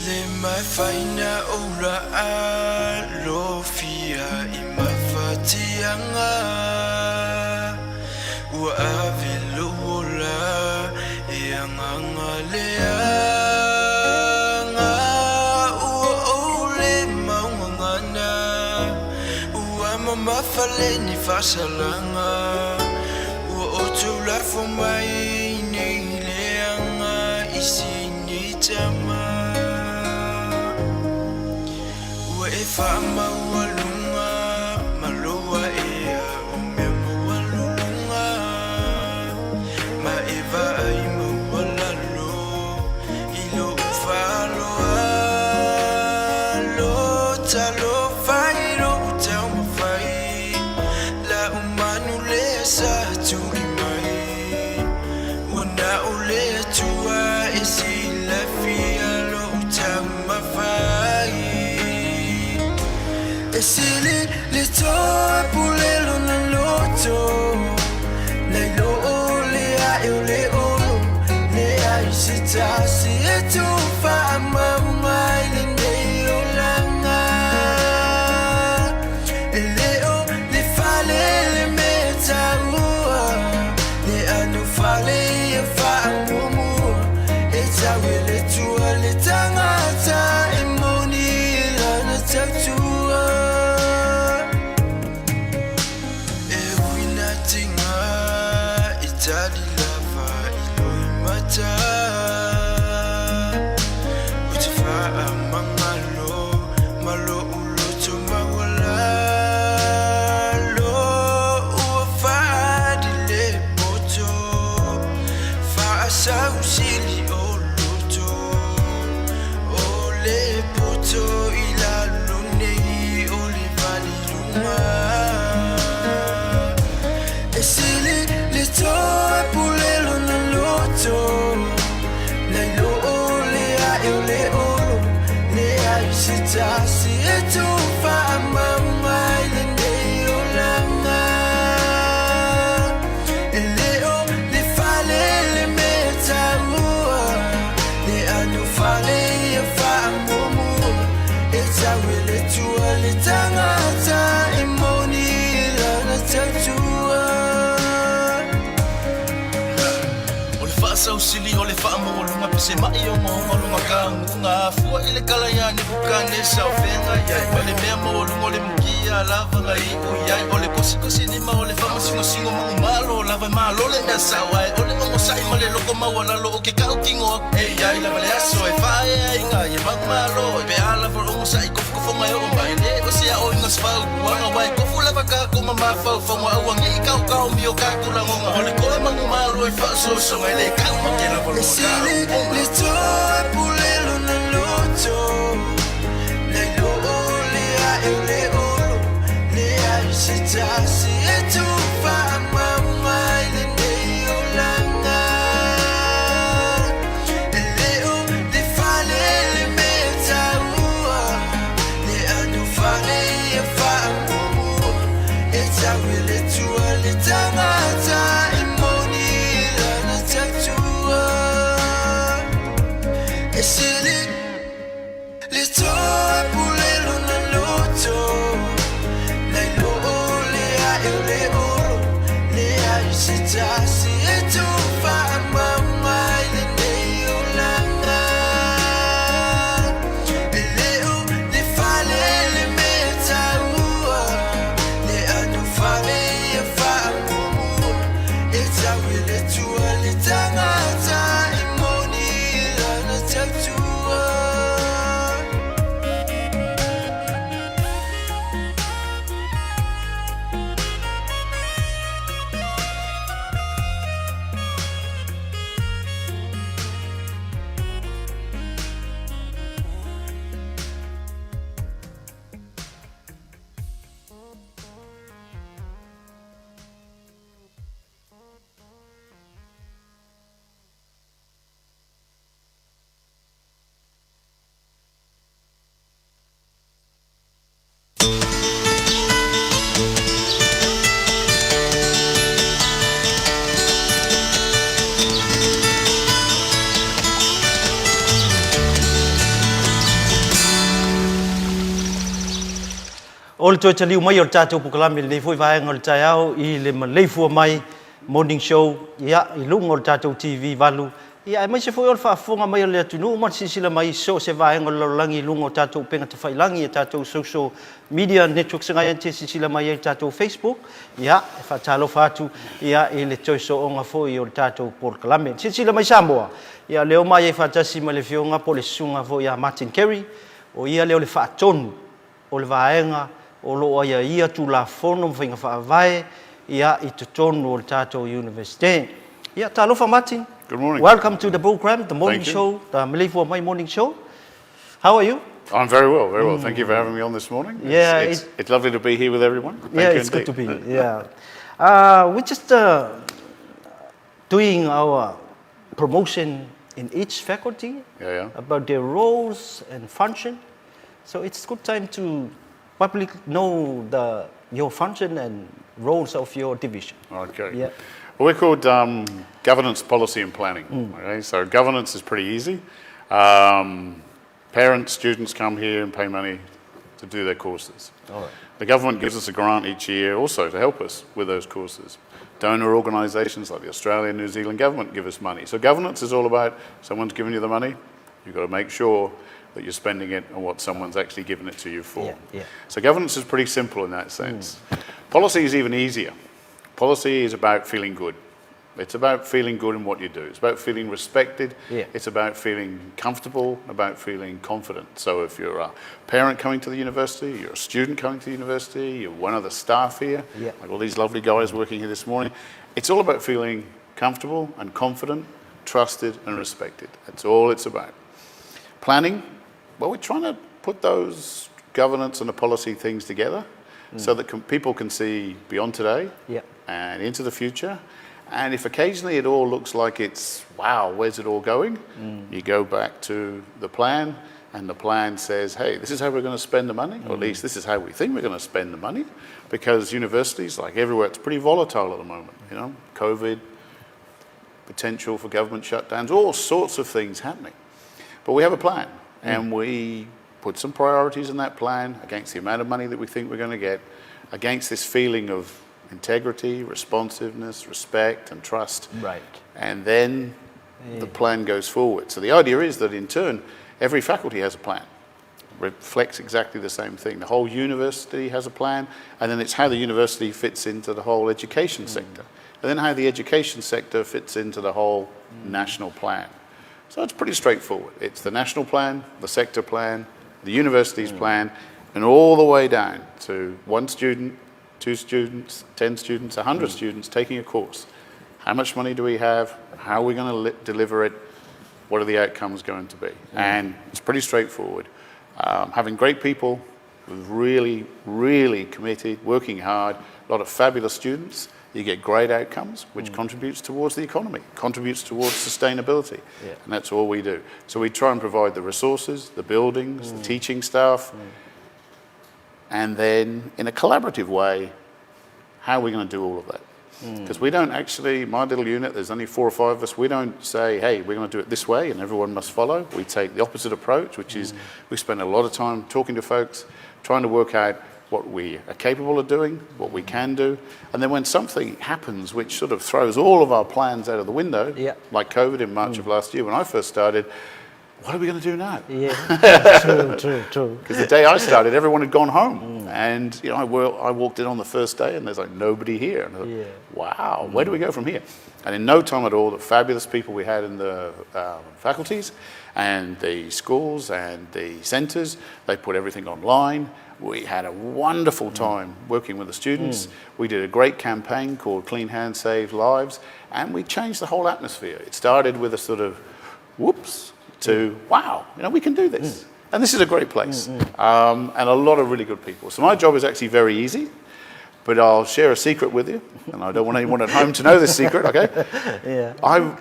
Le mafai na ola alofia i mafatiaga Ua ave lou ola e agaga leaga Ua ou le maugagana Ua mamafa le ni faasalaga Ua outou lafo mai nei leaga i sini tama Ua e faamaualuga ma lou aea o mea maualuluga Ma e vaai maualalo i lou faaaloalo Talofa i lou taumafai Lau manu lea sa tuli mai Ua na o le Atua e silafia lou taumafai E sili le toa pule lona loto Nai lo o le ae o le olo Leai se tasi e tuufaamau mai lenei olaga E le o le. se tasi e tuufaamauga i lenei olaga. E le o le fale le mea taua, le anofale ia faamuamua. E tau e le Atua le tagata e moni i lana tautua. O le faasausili o le faamaualuga pese mai ogaoga o luga kaguga afua i le kala iā Nebukanesa o feagai ai ma le mea maualuga o le mukia lava na iu i ai o le kosikosi lima o le faamasingosigo manumalo lava e malo le mea sao ae o le onosai ma le loko maualalo o ke kautino aku e i ai lava le aso e faaeaina ai e manumalo pe a lava o le onosai kofokofoga e oo mai le o se aoina se fautuaga aua e tofu lava tatou ma mafaufauga aua ne i kaokaomi o tatou lagona o le toe manumalo e faaosoosoga e le tau make lava E loa sili le toe pule lona loto nai lo le ae o le olo leai se tasi e tuufaamauga i lenei olaga. E le o le fale le mea taua, le anofale ia faamuamua. E tau e le Atua le tagata e moni i lana tautua. E sili le toe pule lona loto nai lo le ae o le olo leai se tasi e tuufaamauga i lenei olaga. E le o le fale le mea taua, le anofale ia faamuamua. E tau e le Atua le tagata e moni i lana tautua. O le toe taliu mai o le tatou polokalame i lenei foi vaega o le taeao i le maleifua mai Morning Show ia, i luga o le tatou TV 8, ia, aemaise foi o le faafofoga mai o le atunuu ma le silasila mai i so o se vaega o le lalolagi i luga o tatou upega tafailagi, a tatou social media networks e te silasila mai ai i le tatou Facebook. Ia, e faatalofa atu ia, i le toe sooga foi o le tatou polokalame. Silasila mai Samoa, ia, lea o maia ai faatasi ma le afioga po o le susuga foi ia Martin Kerry, o ia lea o le faatonu o le vaega o lo o aiaia Tulafono ma faiga faavae ia i totonu o le tatou Universite. Ia, talofa Martin. Good morning. Welcome to the program, the morning Thank you. show, the Maleifua Mai morning show. How are you? I'm very well, very well. Thank you for having me on this morning. It's, Yeah, it's, it's lovely to be here with everyone. Thank yeah, you it's good to indeed. be. Yeah. We're just doing our promotion in each faculty about their roles and function. So it's good time to public know the your function and roles of your division. Okay. Yeah. Well, we're called Governance, Policy and Planning. Okay, so governance is pretty easy. Parents, students come here and pay money to do their courses. All right. The government gives us a grant each year also to help us with those courses. Donor organisations like the Australian and New Zealand government give us money. So governance is all about someone's giving you the money, you've got to make sure that you're spending it on what someone's actually given it to you for. So governance is pretty simple in that sense. Policy is even easier. Policy is about feeling good. It's about feeling good in what you do. It's about feeling respected. It's about feeling comfortable, about feeling confident. So if you're a parent coming to the university, you're a student coming to the university, you're one of the staff here, like all these lovely guys working here this morning, it's all about feeling comfortable and confident, trusted and respected. That's all it's about. Planning, well, we're trying to put those governance and the policy things together so that people can see beyond today and into the future. And if occasionally it all looks like it's, wow, where's it all going? You go back to the plan And the plan says, hey, this is how we're going to spend the money, or at least this is how we think we're going to spend the money, because universities, like everywhere, it's pretty volatile at the moment. You know, COVID, potential for government shutdowns, all sorts of things happening. But we have a plan, and we put some priorities in that plan against the amount of money that we think we're going to get, against this feeling of integrity, responsiveness, respect, and trust. Right. And then the plan goes forward. So the idea is that in turn, every faculty has a plan. Reflects exactly the same thing. The whole university has a plan, and then it's how the university fits into the whole education sector. And then how the education sector fits into the whole national plan. So it's pretty straightforward. It's the national plan, the sector plan, the university's plan, and all the way down to one student, two students, 10 students, 100 students taking a course. How much money do we have? How are we going to deliver it? What are the outcomes going to be? And it's pretty straightforward. Having great people, really, really committed, working hard, a lot of fabulous students, you get great outcomes, which contributes towards the economy, contributes towards sustainability. Yeah. And that's all we do. So we try and provide the resources, the buildings, the teaching staff, and then in a collaborative way, how are we going to do all of that? Because we don't actually, my little unit, there's only 4 or 5 of us, we don't say, hey, we're going to do it this way and everyone must follow. We take the opposite approach, which is we spend a lot of time talking to folks, trying to work out what we are capable of doing, what we can do. And then when something happens which sort of throws all of our plans out of the window, like COVID in March of last year when I first started, what are we going to do now? Yeah, true, true, true. Because the day I started, everyone had gone home. And you know, I walked in on the first day and there's like nobody here. And I thought, wow, where do we go from here? And in no time at all, the fabulous people we had in the faculties and the schools and the centres, they put everything online. We had a wonderful time working with the students. We did a great campaign called Clean Hands Save Lives, and we changed the whole atmosphere. It started with a sort of, whoops, to wow, you know, we can do this. And this is a great place, and a lot of really good people. So my job is actually very easy, but I'll share a secret with you, and I don't want anyone at home to know this secret, okay? Yeah.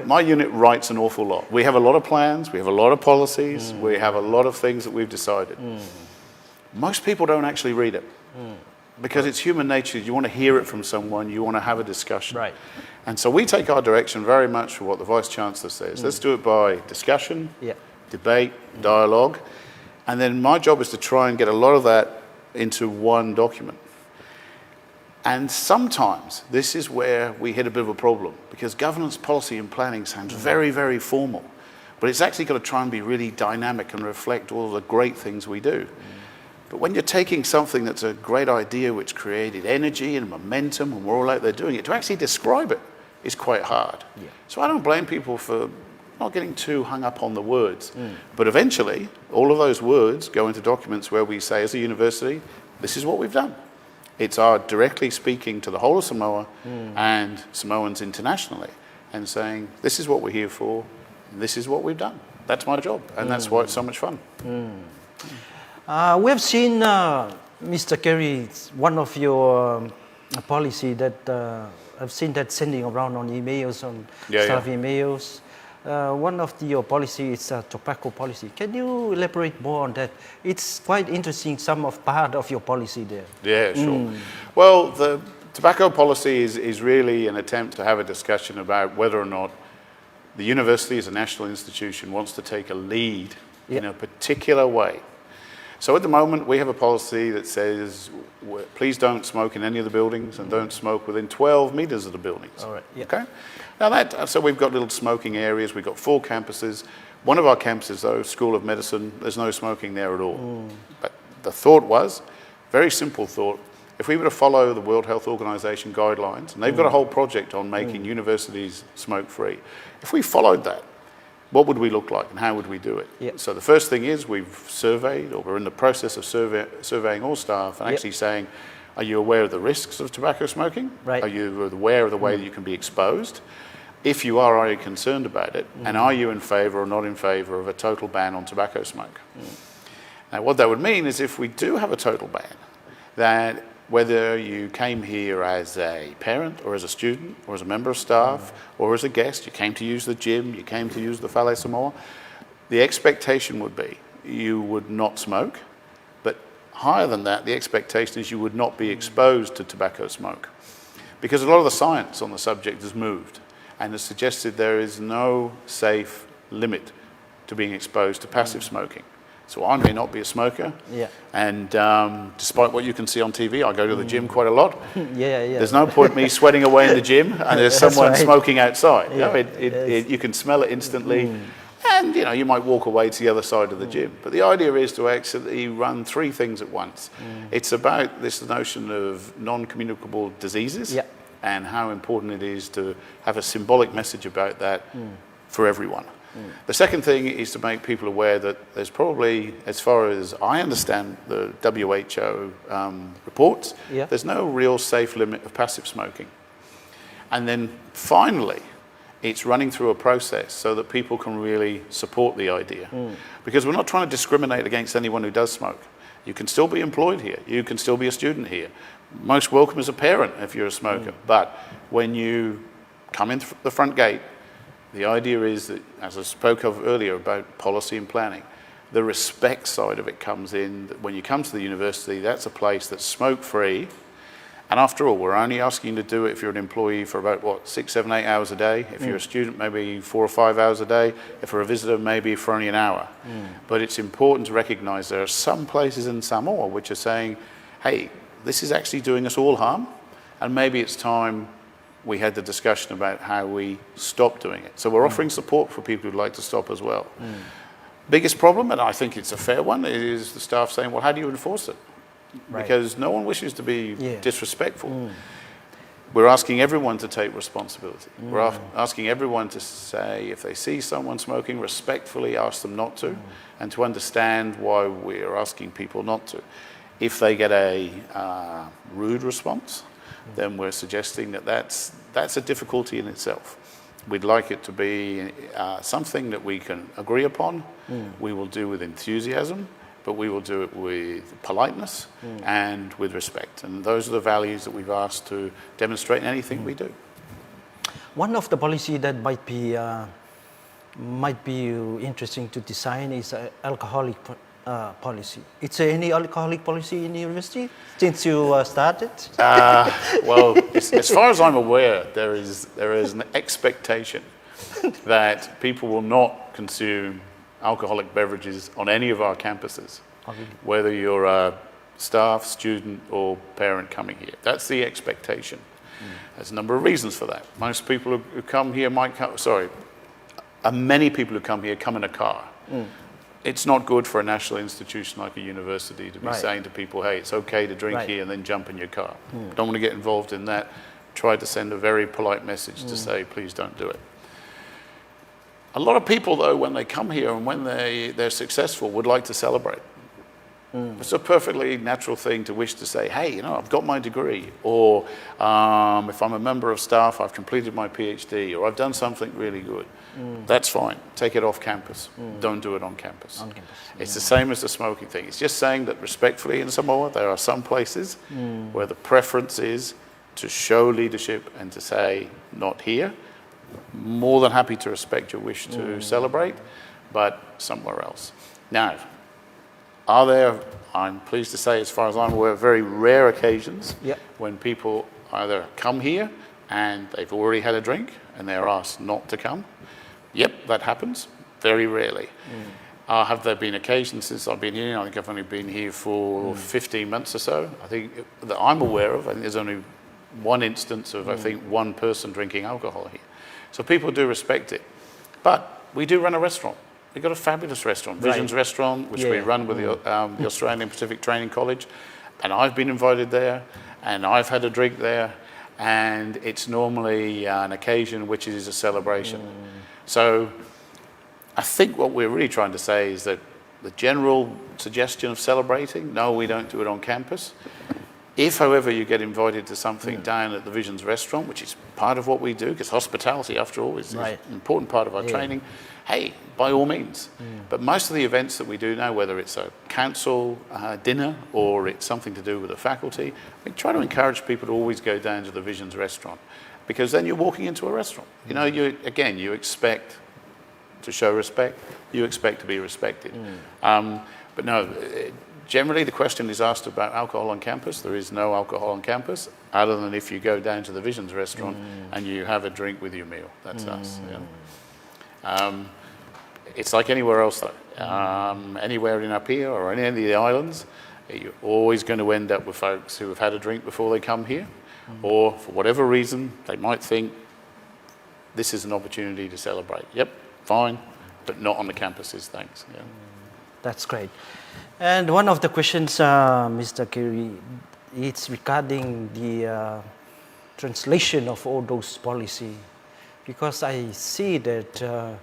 My unit writes an awful lot. We have a lot of plans, we have a lot of policies, we have a lot of things that we've decided. Most people don't actually read it because it's human nature. You want to hear it from someone, you want to have a discussion. Right. And so we take our direction very much from what the Vice Chancellor says. Let's do it by discussion, debate, dialogue. And then my job is to try and get a lot of that into one document. And sometimes this is where we hit a bit of a problem, because governance, policy and planning sounds very, very formal, but it's actually got to try and be really dynamic and reflect all the great things we do. But when you're taking something that's a great idea which created energy and momentum and we're all out there doing it, to actually describe it is quite hard. Yeah. So I don't blame people for not getting too hung up on the words. But eventually, all of those words go into documents where we say, as a university, this is what we've done. It's our directly speaking to the whole of Samoa and Samoans internationally and saying, this is what we're here for, and this is what we've done. That's my job, and that's why it's so much fun. We have seen, Mr. Kerry, one of your policy that I've seen that sending around on emails, on staff emails. One of your policy is tobacco policy. Can you elaborate more on that? It's quite interesting, some of part of your policy there. Yeah, sure. Well, the tobacco policy is really an attempt to have a discussion about whether or not the university as a national institution wants to take a lead in a particular way. So at the moment, we have a policy that says, please don't smoke in any of the buildings and don't smoke within 12 meters of the buildings. All right. Yeah. Okay. So we've got little smoking areas. We've got 4 campuses. One of our campuses, though, School of Medicine, there's no smoking there at all. But the thought was, very simple thought, if we were to follow the World Health Organization guidelines, and they've got a whole project on making universities smoke-free, if we followed that, what would we look like and how would we do it? Yeah. So the first thing is we've surveyed, or we're in the process of surveying all staff and actually saying, are you aware of the risks of tobacco smoking? Right. Are you aware of the way that you can be exposed? If you are you concerned about it? And are you in favour or not in favour of a total ban on tobacco smoke? Now, what that would mean is if we do have a total ban, that whether you came here as a parent or as a student or as a member of staff or as a guest, you came to use the gym, you came to use the Fale Samoa, the expectation would be you would not smoke, but higher than that, the expectation is you would not be exposed to tobacco smoke. Because a lot of the science on the subject has moved and has suggested there is no safe limit to being exposed to passive smoking. So I may not be a smoker. Yeah. And um, despite what you can see on TV, I go to the mm. gym quite a lot. yeah, yeah. There's no point me sweating away in the gym and there's someone right. smoking outside. Yeah. You, know, it, it, it, you can smell it instantly. Mm. And you know, you might walk away to the other side of the mm. gym. But the idea is to actually run three things at once. Mm. It's about this notion of non-communicable diseases yeah. and how important it is to have a symbolic message about that mm. for everyone. Mm. The second thing is to make people aware that there's probably, as far as I understand the WHO um, reports, yeah. there's no real safe limit of passive smoking. And then finally, it's running through a process so that people can really support the idea. Mm. Because we're not trying to discriminate against anyone who does smoke. You can still be employed here. You can still be a student here. Most welcome as a parent if you're a smoker. Mm. But when you come in th the front gate, the idea is that, as I spoke of earlier about policy and planning, the respect side of it comes in. That when you come to the university, that's a place that's smoke-free. And after all, we're only asking you to do it if you're an employee for about, what, six, seven, eight hours a day. If mm. you're a student, maybe four or five hours a day. If you're a visitor, maybe for only an hour. Mm. But it's important to recognize there are some places in Samoa which are saying, hey, this is actually doing us all harm, and maybe it's time we had the discussion about how we stop doing it. So we're mm. offering support for people who'd like to stop as well. Mm. Biggest problem, and I think it's a fair one, is the staff saying, well, how do you enforce it? Right. Because no one wishes to be yeah. disrespectful. Mm. We're asking everyone to take responsibility. Mm. We're asking everyone to say, if they see someone smoking, respectfully ask them not to, mm. and to understand why we're asking people not to. If they get a uh, rude response, mm. then we're suggesting that that's, that's a difficulty in itself. We'd like it to be uh, something that we can agree upon. Mm. We will do with enthusiasm, but we will do it with politeness mm. and with respect. And those are the values that we've asked to demonstrate in anything mm. we do. One of the policy that might be uh, might be interesting to design is alcoholic uh, policy. Is there any alcoholic policy in the university since you uh, started? Uh, well, as, as far as I'm aware, there is, there is an expectation that people will not consume alcoholic beverages on any of our campuses, oh, really? whether you're a staff, student, or parent coming here. That's the expectation. Mm. There's a number of reasons for that. Most people who, who come here might come, sorry, uh, many people who come here come in a car. Mm. It's not good for a national institution like a university to be right. saying to people, hey, it's okay to drink right. here and then jump in your car. Mm. Don't want to get involved in that. Try to send a very polite message to mm. say, please don't do it. A lot of people, though, when they come here and when they, they're successful, would like to celebrate. Mm. It's a perfectly natural thing to wish to say, hey, you know, I've got my degree, or um, if I'm a member of staff, I've completed my PhD, or I've done something really good. Mm. That's fine. Take it off campus. Mm. Don't do it on campus. On campus. It's the same as the smoking thing. It's just saying that respectfully in Samoa, there are some places mm. where the preference is to show leadership and to say, not here. More than happy to respect your wish to mm. celebrate, but somewhere else. Now, are there, I'm pleased to say, as far as I'm aware, very rare occasions yep. when people either come here and they've already had a drink and they're asked not to come. Yep, that happens. Very rarely. Mm. Uh, have there been occasions since I've been here? I think I've only been here for mm. 15 months or so. I think that I'm aware of, I think there's only one instance of, mm. I think, one person drinking alcohol here. So people do respect it. But we do run a restaurant. We've got a fabulous restaurant, Visions right. Restaurant, which yeah. we run with the, mm. um, the Australian Pacific Training College. And I've been invited there, and I've had a drink there, and it's normally an occasion which is a celebration. Mm. So I think what we're really trying to say is that the general suggestion of celebrating, no, we don't do it on campus. If, however, you get invited to something mm. down at the Visions restaurant, which is part of what we do, because hospitality, after all, is, right. is an important part of our yeah. training, hey, by all means. Mm. But most of the events that we do now, whether it's a council uh, dinner or it's something to do with the faculty, we try to encourage people to always go down to the Visions restaurant because then you're walking into a restaurant. Mm. You know, you again, you expect to show respect, You expect to be respected. But no, generally the question is asked about alcohol on campus. There is no alcohol on campus, other than if you go down to the Visions restaurant and you have a drink with your meal. That's us. Yeah. It's like anywhere else, though. Anywhere in Apia or any of the islands, you're always going to end up with folks who have had a drink before they come here, or for whatever reason, they might think this is an opportunity to celebrate. Yep, fine, but not on the campuses, thanks. Yeah. That's great. And one of the questions, Mr. Keary, it's regarding the translation of all those policy, because I see that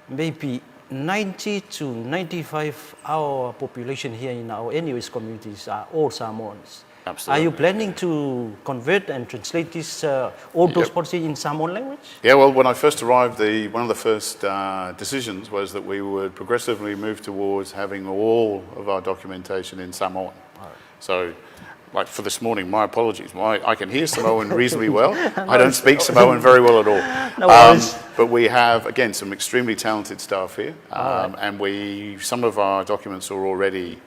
maybe 90 to 95 our population here in our NUS communities are all Samoans. Absolutely. Are you planning to convert and translate this all those policy in Samoan language? Yeah, well, when I first arrived, one of the first decisions was that we would progressively move towards having all of our documentation in Samoan. So, like for this morning, my apologies. I can hear Samoan reasonably well. I don't speak Samoan very well at all. No worries. But we have, again, some extremely talented staff here. And some of our documents are already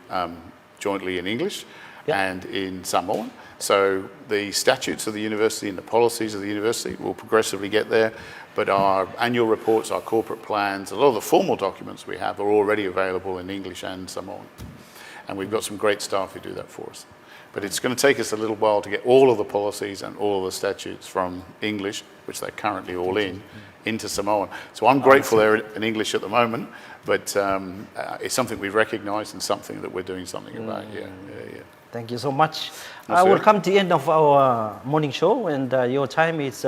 jointly in English and in Samoan. So the statutes of the university and the policies of the university will progressively get there. But our annual reports, our corporate plans, a lot of the formal documents we have are already available in English and Samoan. And we've got some great staff who do that for us. But it's going to take us a little while to get all of the policies and all of the statutes from English, which they're currently all in, into Samoan. So I'm grateful they're in English at the moment, but it's something we've recognised and something that we're doing something about. Yeah. Thank you so much. That's We'll it. come to the end of our morning show, and your time is...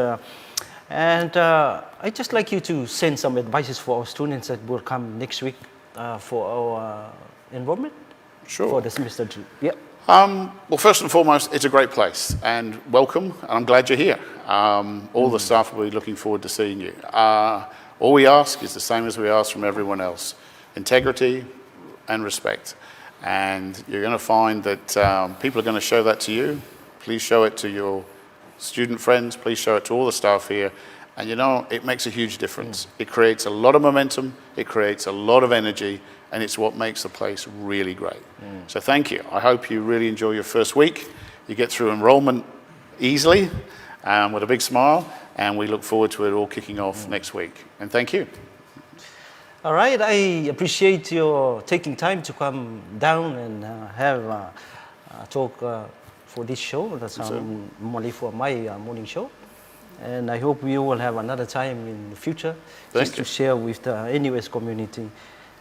and I'd just like you to send some advices for our students that will come next week for our enrollment. Sure. For the semester 2. Yeah. Well, first and foremost, it's a great place, and welcome, and I'm glad you're here. All the staff will be looking forward to seeing you. All we ask is the same as we ask from everyone else: integrity and respect. And you're going to find that people are going to show that to you. Please show it to your student friends. Please show it to all the staff here. And it makes a huge difference. It creates a lot of momentum. It creates a lot of energy. And it's what makes the place really great. So thank you. I hope you really enjoy your first week. You get through enrollment easily, with a big smile. And we look forward to it all kicking off next week. And thank you. All right, I appreciate your taking time to come down and have a talk for this show. That's Yes, sir. only for my morning show. And I hope we will have another time in the future Thank just to you. share with the NUS community.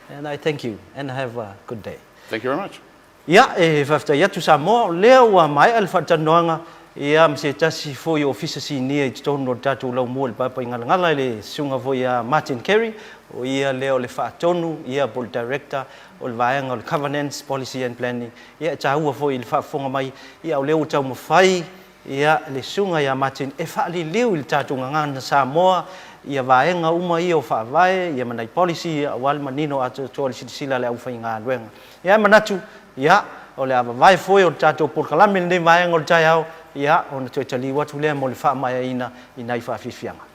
And I thank you and have a good day. Thank you very much. Ia, e faafetai atu Samoa, o lea ua maea le faatalanoaga, ia ma se tasi foi o Ofisa Sinia i totonu o le tatou laumua i le Papaigalagala i le susuga foi ia Martin Carey, o ia lea o le faatonu, ia po o le Director o le vaega o le Governance, Policy and Planning. Ia, e taua foi i le faafofoga mai, ia o lea ua taumafai, ia le susuga ia Martin e faaliliu i le tatou gagana Samoa, ia vaega uma ia o faavae, ia ma nai policy, ia aua le manino atoatoa le silasila a le aufaigaluega. Ia, e manatu, ia, o le a vavae foi o le tatou polokalame lenei vaega o le taeao, ia, ona toe taliu atu lea mo le faamaeaina i nai faafiafiaga.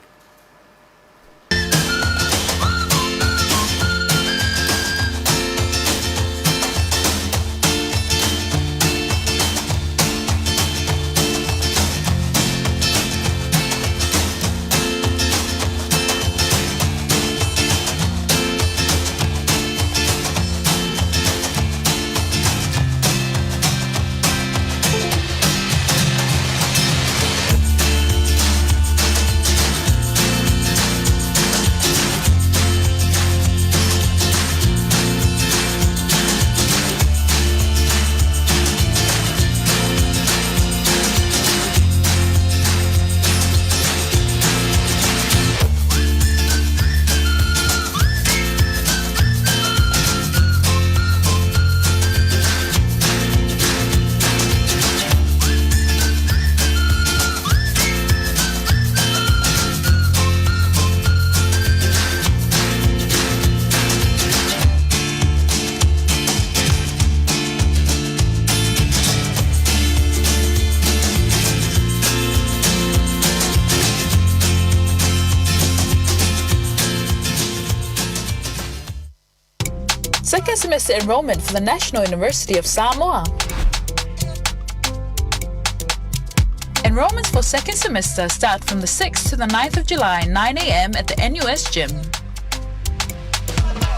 Second semester enrollment for the National University of Samoa. Enrollments for second semester start from the 6th to the 9th of July, 9 a.m. at the NUS gym.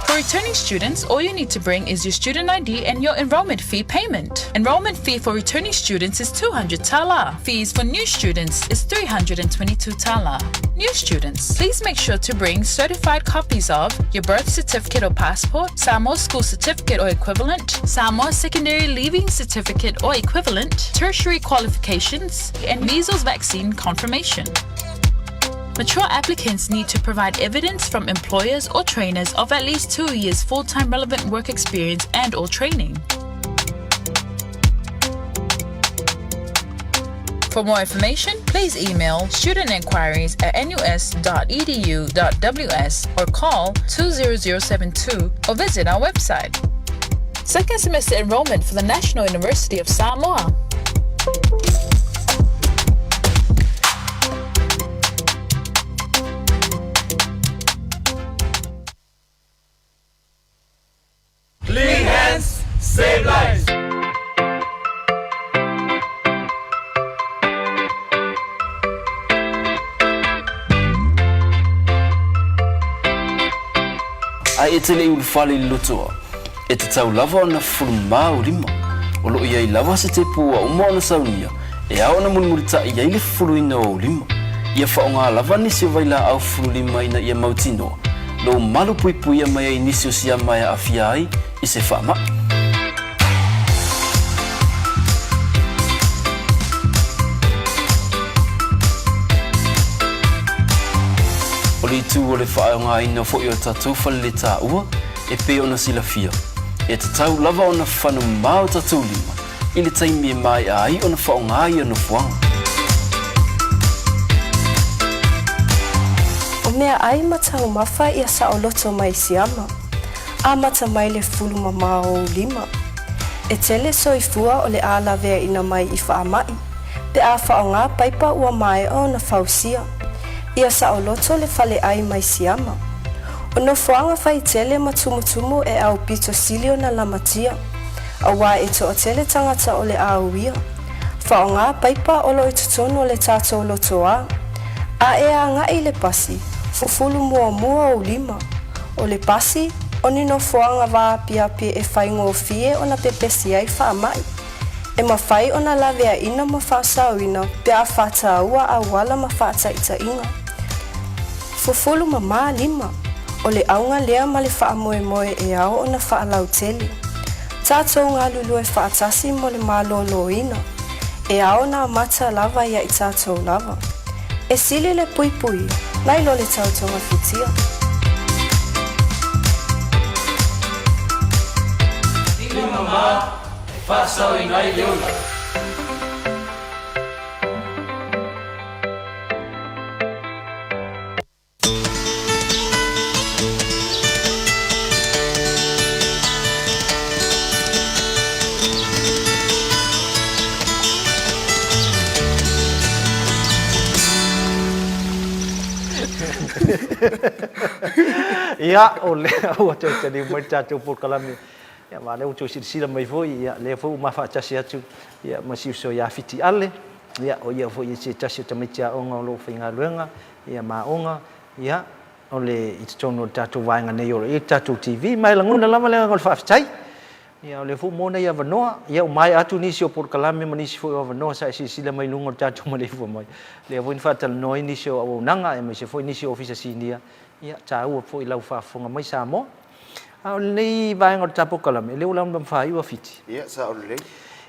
For returning students, all you need to bring is your student ID and your enrollment fee payment. Enrollment fee for returning students is 200 tala. Fees for new students is 322 tala. New students, please make sure to bring certified copies of your birth certificate or passport, Samoa school certificate or equivalent, Samoa secondary leaving certificate or equivalent, tertiary qualifications, and measles vaccine confirmation. Mature applicants need to provide evidence from employers or trainers of at least 2 years full-time relevant work experience and or training. For more information, please email studentinquiries at nus.edu.ws or call 20072 or visit our website. Second semester enrollment for the National University of Samoa. Clean hands, save lives. Ae e te le i ulufale i le lotoa, e tatau lava ona fufulu mamā ou lima. O lo o i ai lava se tepu ua uma ona saunia e ao ona mulimulitaʻi ai le fufuluina o ou lima. Ia faaaoga lava nisi o vailaau fufulu lima ina ia mautinoa lou malu puipuia mai ai nisi o siama e aafia ai i se faamaʻi. O le itu o le faaaogaina foi o tatou faleletaua e pei ona silafia, e tatau lava ona fano mamao tatou lima i le taimi e maea ai ona faaaoga ia nofoaga. O meaai ma taumafa ia saoloto mai siama, amata mai le fulu mamao o ou lima. E tele soifua o le a laveaina mai i faamaʻi, pe a faaaoga paipa ua maea ona fausia. Ia saoloto le faleʻai mai siama. O nofoaga faitele ma tumutumu e aupito sili ona lamatia, auā e toatele tagata o le a uia. Faaaoga paipa o lo o i totonu o le tatou lotoa, a e agaʻi i le pasi, fufulu muamua ou lima. O le pasi, o ni nofoaga vaapiapi e faigofie ona pepesi ai faamaʻi. E mafai ona laveaina ma faasaoina pe a faataua auala ma faataitaiga. Fufulu mamā lima, o le auga lea ma le faamoemoe e ao ona faalautele. Tatou galulue faatasi mo le malōlōina, e ao ona amata lava ia i tatou lava. E sili le puipuia, nai lo le tau togafitia. Lima mamā e faasaoina ai le ola. Ia, o lea ua toe taliu mai le tatou polokalame. Ia, ma o lea ua toe silasila mai foi, ia, lea foi ua ma faatasi atu, ia, ma si uso ia Fiti Ale, ia, o ia foi se tasi o tamaiti aoga o lo o faigaluega, ia, ma aoga, ia, o le, i totonu o le tatou vaega nei o lo o i ai le tatou TV. Ma e lagona lava le agaga o le faafetai. Ia, o lea foi ua maua nei avanoa, ia ua maea atu nisi o polokalame ma nisi foi o avanoa sa e silasila mai i luga o le tatou maleifua mai. Lea foi na faatalanoa ai nisi o auaunaga aemaise foi nisi o Ofisa Sinia, ia, taua foi i lau faafofoga mai Samoa. A o lenei vaega o le ta polokalame, lea ua lava ma faaiu a Fiti. Ia, sao lelei.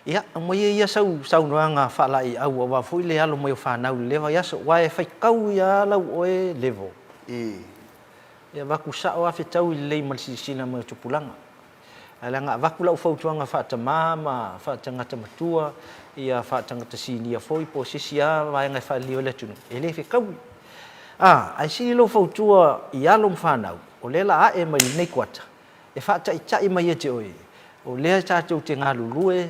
Ia, aumaia ia sau saunoaga faalaeiau aua foi le alo mai o fanau i le vaiaso, aua e faitau ia lau oe level. E avatu sao lava fetau lelei ma le silasila mai o tupulaga. Ae leaga avatu lau fautuaga faatamā ma faatagata matua, ia faatagata sinia foi po o se isi lava vaega e faaliliu ai le atunuu, e le fetaui. A, ae sili lou fautua i alo ma fanau, o lea la ae mai lenei kuata, e faataitai mai ia te oe, o lea tatou te galulue,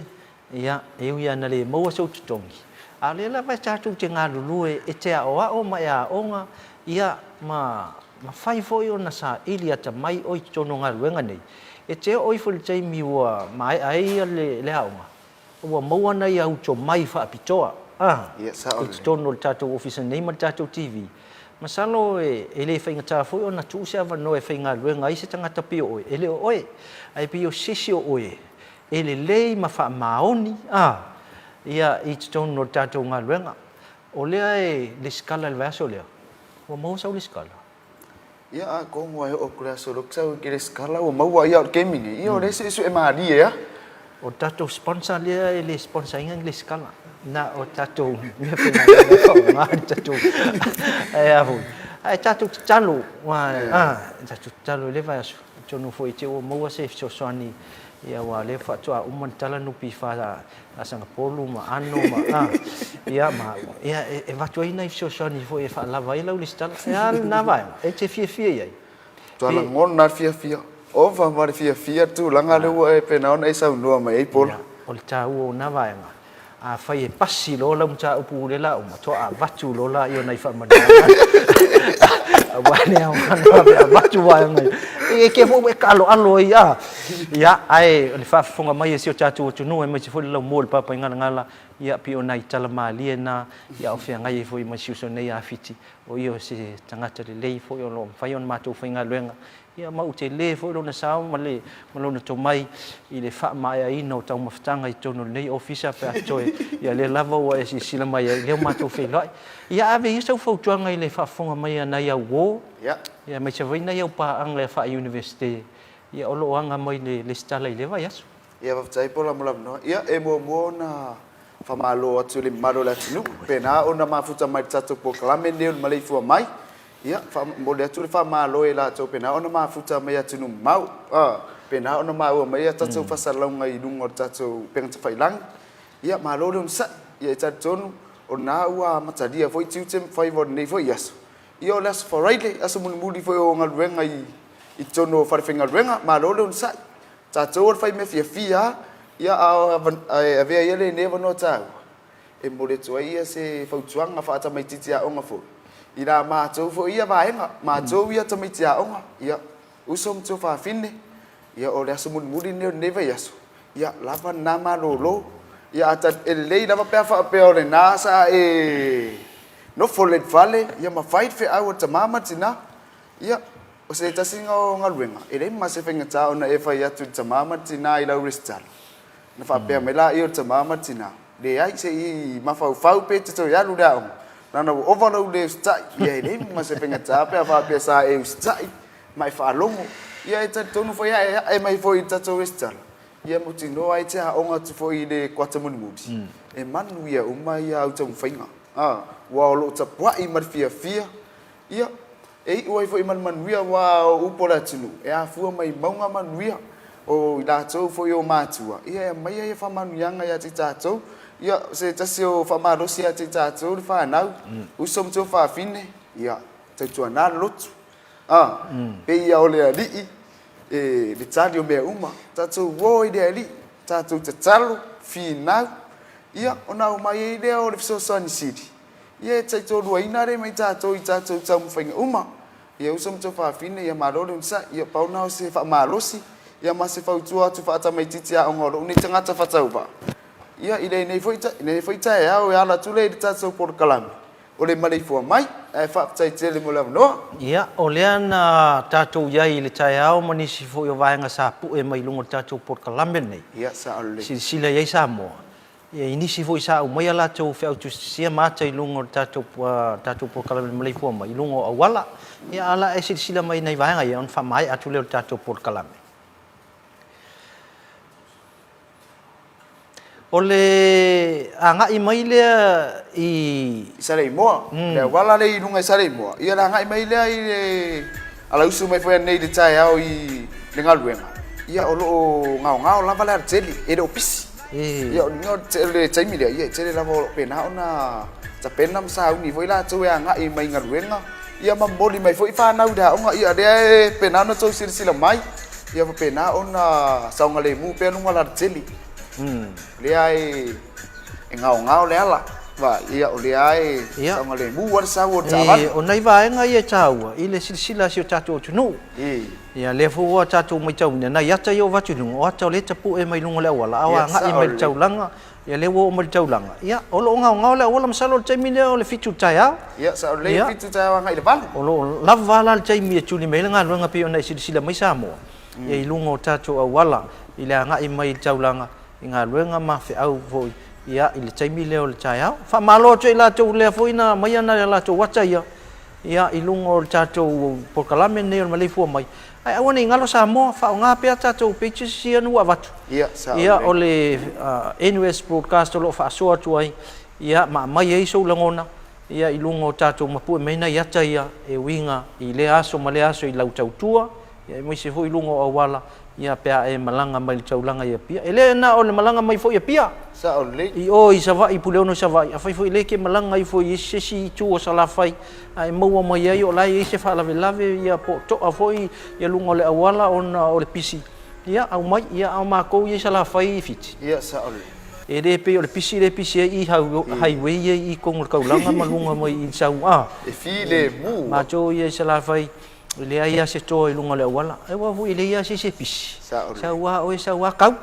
ia, e ui lava ina le maua sou totogi, a o lea lava tatou te galulue e te aoao ma e aoga, ia, ma mafai foi ona saili atamai oe i totonu o galuega nei. E te oo ifo i le taimi ua maea ai le aoga, ua maua nai au tomai faapitoa, a, i totonu o le tatou ofisa nei ma le tatou TV. Masalo e le faigata foi ona tuu se avanoa e faigaluega ai se tagata pei o oe, e le o oe, ae pei o se isi o oe e lelei ma faamaoni, a, ia, i totonu o le tatou galuega. O lea e lesitala i le vaiaso lea, ua maua sau lesitala? Ia atonu lava e oo atu i le aso lea ou te lesitala ua maua ia o le taimi nei, ia o lea e suesue malie lava. O le tatou sponsor lea e le sponsor ina ni lesitala, na o tatou mea faigaluega e faaaoga le tatou ae a foi, ae tatou tatalo, a, tatou tatalo i lea vaiaso, atonu foi te i ua maua se fesoasoani, ia aua o lea faatoa uma ona tala NPF a Sagapolu ma Ano ma a, ia ma ia e avatu ai nai fesoasoani foi e faalava ai lau lesitala. E a lena vaega e te fiafia i ai? Matua lagona le fiafia. Ova ma le fiafia le tulaga lea ua e pena ona e saunoa mai ai Paula. O le taua o na vaega, afai e pasi loa lau mataupu i le la uma, toa avatu loa laia o nai faamanuiaga aua le aoga na ave avatu vaega ia. E te foi ua e taaloalo ai a. Ia, ae o le faafofoga mai a si o tatou atunuu aemaise foi le laumua o le Papaigalagala, ia, pei o nai tala malie na, ia, o feagai ai foi ma si uso nei a Fiti, o ia o se tagata lelei foi o lo o mafai ona matou faigaluega, ia, ma ua tele foi lona sao ma le, ma lona tomai i le faamaeaina o taumafataga i totonu o lenei ofisa pe a totoe, ia, lea lava ua e silasila mai ai, lea ua matou feiloai. Ia, ave ia sau fautuaga i le faafofoga mai a nai au uo, ia, aemaise foi nai au paaga faa-Iunivesite Ia, o lo o aga mai le lesitala i lea vaiaso. Ia, faafetai Paula mo le avanoa. Ia, e muamua ona faamalo atu i le mamalu o le atunuu, pena ona mafuta mai i le tatou polokalame lenei o le Maleifua Mai. Ia, momoli atu le faamalo i latou pena ona mafuta mai i atunuu mamao, a, pena ona maua mai a tatou faasalalauga i luga o le tatou upega tafailagi. Ia, malo le onosai. Ia, e talitonu o lena ua amatalia foi tiute ma faiva o lenei foi aso. Ia o le aso Faraile, aso mulimuli foi o galuega i i totonu o falefaigaluega, malo le onosai. Tatou o le fai mea fiafia a, ia ae avea ia lenei avanoa taua e momoli atu ai ia se fautuaga faatamaitiiti aoga foi i la matou foi ia vaega, matou ia tamaiti aoga, ia uso ma tuafafine, ia o le aso mulimuli lenei o lenei vaiaso, ia lava lena malolo. Ia a e lelei lava pe a faapea o lena sa e nofo lelei i le fale, ia ma fai le feau a le tama ma le tina. Ia, o se tasiga o galuega, e leai ma se faigata ona e fai atu i le tama ma le tina i lau resitala. Ona faapea mai laia o le tama ma le tina, Leai, se i mafaufau pe te toe alu i le aoga, leaga ua ova lou le usitai. Ia, e leai ma se faigata pe a faapea sa e usitai ma e faalogo. Ia, e talitonu foi a e ae mai foi i le tatou resitala, ia mautinoa e te aoga atu foi i le kuata mulimuli, e manuia uma ia au taumafaiga. Aua o lo o tapuai ma le fiafia Ia, e iu ai foi ma le manuia aua o upu a le atunuu, e afua mai mauga manuia. O i latou foi o matua, ia e aumaia ia faamanuiaga ia te i tatou. Ia, o se tasi o faamalosi ia te i tatou le fanau, uso ma tuafafine, ia, tautuana le lotu. A, pei ia o le Alii e le tali o mea uma. Tatou o i le Alii, tatou tatalo, finau, ia, ona aumai ai lea o le fesoasoani sili. Ia e taitoaluaina lea mai tatou i tatou taumafaiga uma. Ia uso ma tuafafine, ia malo le onosai. Ia pau na o se faamalosi, ia ma se fautua atu faatamaititi aoga o lou nei tagata faatauvaa. Ia i lenei foi, lenei foi taeao e ala atu lea i le tatou polokalame o le maleifua mai. Ae faafetai tele mo le avanoa. Ia, o lea na tatou i ai i le taeao ma nisi foi o vaega sa pue mai i luga o le tatou polokalame lenei. Ia, sao lelei. Silasila i ai Samoa, Ia, i nisi foi sa aumaia latou feau tusitusia ma ata i luga o le tatou, tatou polokalame maleifua mai i luga o auala. Ia, a o le a e silasila mai i nai vaega ia ona faamaea atu lea o le tatou polokalame. O le agai mai lea i... I Saleimoa, le auala lea i luga i Saleimoa, ia le agai mai lea i le alausu mai foi anei i le taeao i le galuega, ia o lo o gaogao lava le alatele, e le o pisi. Ia, o le taimi lea, ia, e tele lava o lo o pena ona tapena ma sauni foi latou e agai mai galuega, ia ma momoli mai foi fanau i le aoga. Ia, lea e pena ona outou silasila mai, ia faapena ona saogalemu pea luga o le alatele. Lea e gaogao le ala. Vaai, ia, o lea e saogalemu lava le sau o le taavale. E, o nai vaega ia e taua i le silasila a si o tatou atunuu. Ia, lea foi ua tatou matauina, nai ata ia ua avatu i luga, o ata o lea e tapue mai luga o le auala, a o agai mai le taulaga, ia lea ua oo mai le taulaga. Ia, o lo o gaogao le auala, masalo o le taimi lea o le 7 i le taeao. Ia, sao lelei, 7 i le taeao agai i le 8. O lo o lava la le taimi e tuli mai ai le galuega pei ona e silasila mai Samoa, ia i luga o tatou auala i le agai mai i le taulaga i galuega ma feau foi ia i le taimi lea o le taeao. Faamalo atu ia i latou lea foi na aumaia nai a latou ata ia ia i luga o le tatou polokalame lenei o le maleifua mai. Ae aua ne i galo Samoa, faaaoga pea tatou pages ia na ua avatu. Ia, sao Ia o le NUS Broadcast o lo o faasoa atu ai ia ma aumai ai sou lagona ia i luga o tatou mapue mai nai ata ia e uiga i lea aso ma lea aso i lau tautua ia aemaise foi i luga o auala ia pe a e malaga mai i le taulaga i Apia. E le na o le malaga mai foi i Apia. Sao lelei. I o i Savaii, i Puleono i Savaii, afai foi lea e te malaga ifo i se isi itu o Salafai, a e maua mai ai o la e i ai se faalavelave ia po o toa foi ia luga o le auala ona o le pisi, ia aumai, ia a o matou ia i Salafai i Fiti. Ia, sao lelei. E le pei o le pisi lea e pisi ai i highway ia i totonu o le taulaga ma luga mai i sau, a. E filemu. Matou ia i Salafai, E leai lava se toa i luga o le auala. Aua foi e leai lava se isi e pisi. Sau lava oe, sau lava kau.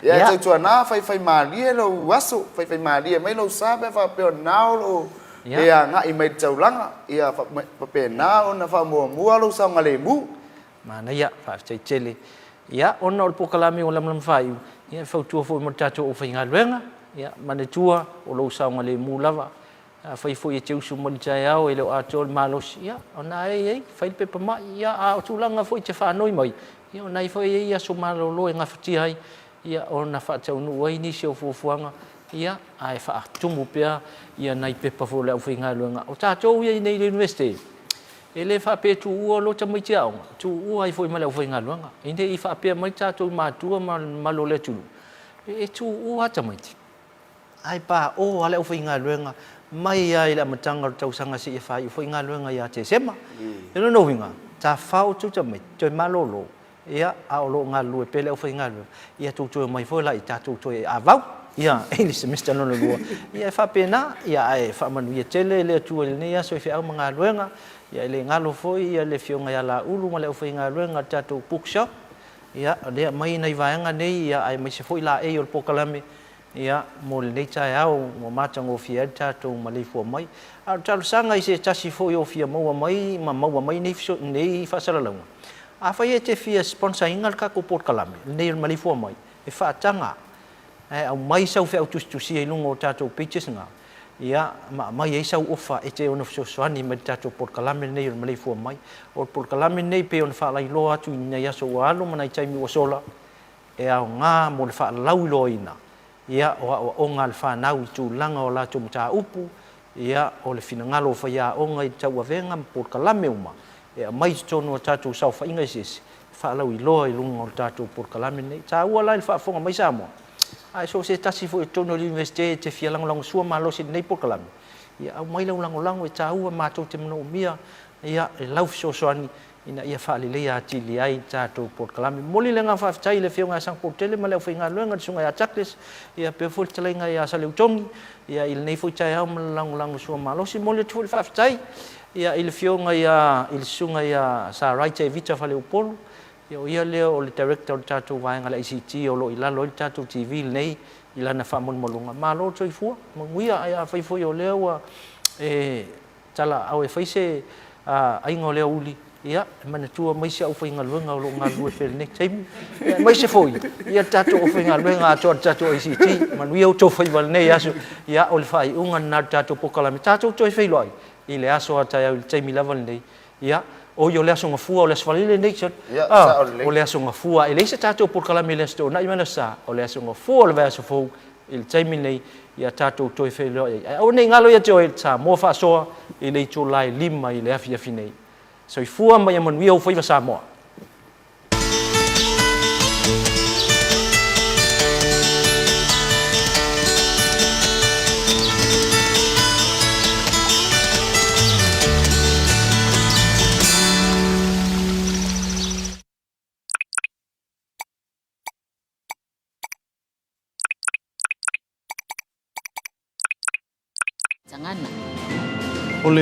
Ia, e tautuana, faifaimalie lou aso, faifaimalie mai lou sa pe a faapea o lena o lo o e agai mai i le taulaga. Ia faapena ona faamuamua lou saogalemu. Manaia, faafetai tele. Ia, ona o le polokalame ua lamalama faaiu, ia e fautua foi mo le tatou aufaigaluega, ia manatua o lou saogalemu lava. Afai foi e te usu mai i le taeao e le o atoa le malosi, ia, o lena e i ai, fai le pepa mai. Ia, a o tulaga foi e te faanoi mai, ia, o lena foi e i ai aso malolo e gafatia ai, ia, ona faataunuu ai nisi o fuafuaga, ia, ae faatumu pea ia nai pepa foi o le aufaigaluega. O tatou ia i inei i le Iunivesite, e le faapea e tuua loa tamaiti aoga, tuua ai foi ma le aufaigaluega. I ne i faapea mai tatou matua ma le mamalu o le atunuu, e tuua lava tamaiti. Ae paoa lava le aufaigaluega mai lava i le amataga o le tausaga seia faaiu foi galuega ia Tesema. O lona uiga, tafafao outou tamaiti, toe malolo, ia, a o lo o galulue pea le aufaigaluega, ia tou toe omai foi la i tatou toe avau, ia, i le semester lona lua. Ia, e faapena, ia, ae faamanuia tele le Atua i lenei aso i feau ma galuega. Ia, e le galo foi le Afioga ia Laulu ma le aufaigaluega a le tatou bookshop, ia, o lea e aumai nai vaega nei, ia, aemaise foi laei o le polokalame, Ia, mo lenei taeao ua matagofie ai le tatou maleifua mai. A o le talosaga i se tasi foi o fia maua mai ma maua mai nei nei faasalalauga, afai e te fia sponsor ina le tatou polokalame lenei o le maleifua mai, e faataga ae aumai sau feau tusitusia i luga o tatou pages na, ia, ma aumai ai sau ofa e te ono fesoasoani mai i le tatou polokalame lenei o le maleifua mai. O le polokalame lenei pei ona faalailoa atu i nai aso ua alu ma nai taimi ua sola, e aoga mo le faalauiloaina ia o aoaoga a le fanau i tulaga o latou mataupu, ia o le finagalo o faiaoga i le tauavega ma polokalame uma e aumai i totonu o tatou saofaiga eseese e faalauiloa i luga o le tatou polokalame lenei. E taua la i le faafofoga mai Samoa, a e so o se tasi foi i totonu o le Iunivesite e te fia lagolagosua malosi i lenei polokalame, ia aumai lau lagolago e taua matou te manaomia ia e lau fesoasoani ina ia faaleleia atili ai le tatou polokalame. Momoli le agaga faafetai i le Afioga ia Sagapolutele ma le aufaigaluega, le Susuga ia Douglas, ia faapea foi le fetalaiga ia Saleutogi, ia i lenei foi taeao ma le lagolago sua malosi. E momoli atu foi le faafetai ia i le Afioga ia i le Susuga ia Sarai Tevita Faleupolu, ia o ia lea o le Director o le tatou vaega a le ICT o lo o i lalo ai le tatou TV lenei i lana faamalumaluga. Malo le soifua, manuia, ae afai foi o lea ua e Tala au e fai se aiga o le aoauli, ia, e manatua mai si aufaigaluega o lo o galulue pea i lenei taimi, aemaise foi ia le tatou aufaigaluega atoa a le tatou ACT. Manuia outou faiva i lenei aso. Ia, o le faaiuga lena o le tatou polokalame. Tatou toe feiloai i le aso a taeao i le taimi lava lenei. Ia, oi o le Aso Gafua, o le Aso Faraile lenei, sorry. Ia, sao lelei. O le Aso Gafua, e leai se tatou polokalame i le Aso Toonai ma le Aso Sa, o le Aso Gafua o le vaiaso fou i le taimi lenei, ia tatou toe feiloai ai. Ae aua ne i galo ia te oe Samoa faasoa i le itula e 5 i le afiafi nei. Soifua ma ia manuia ou faiva Samoa. Tagana.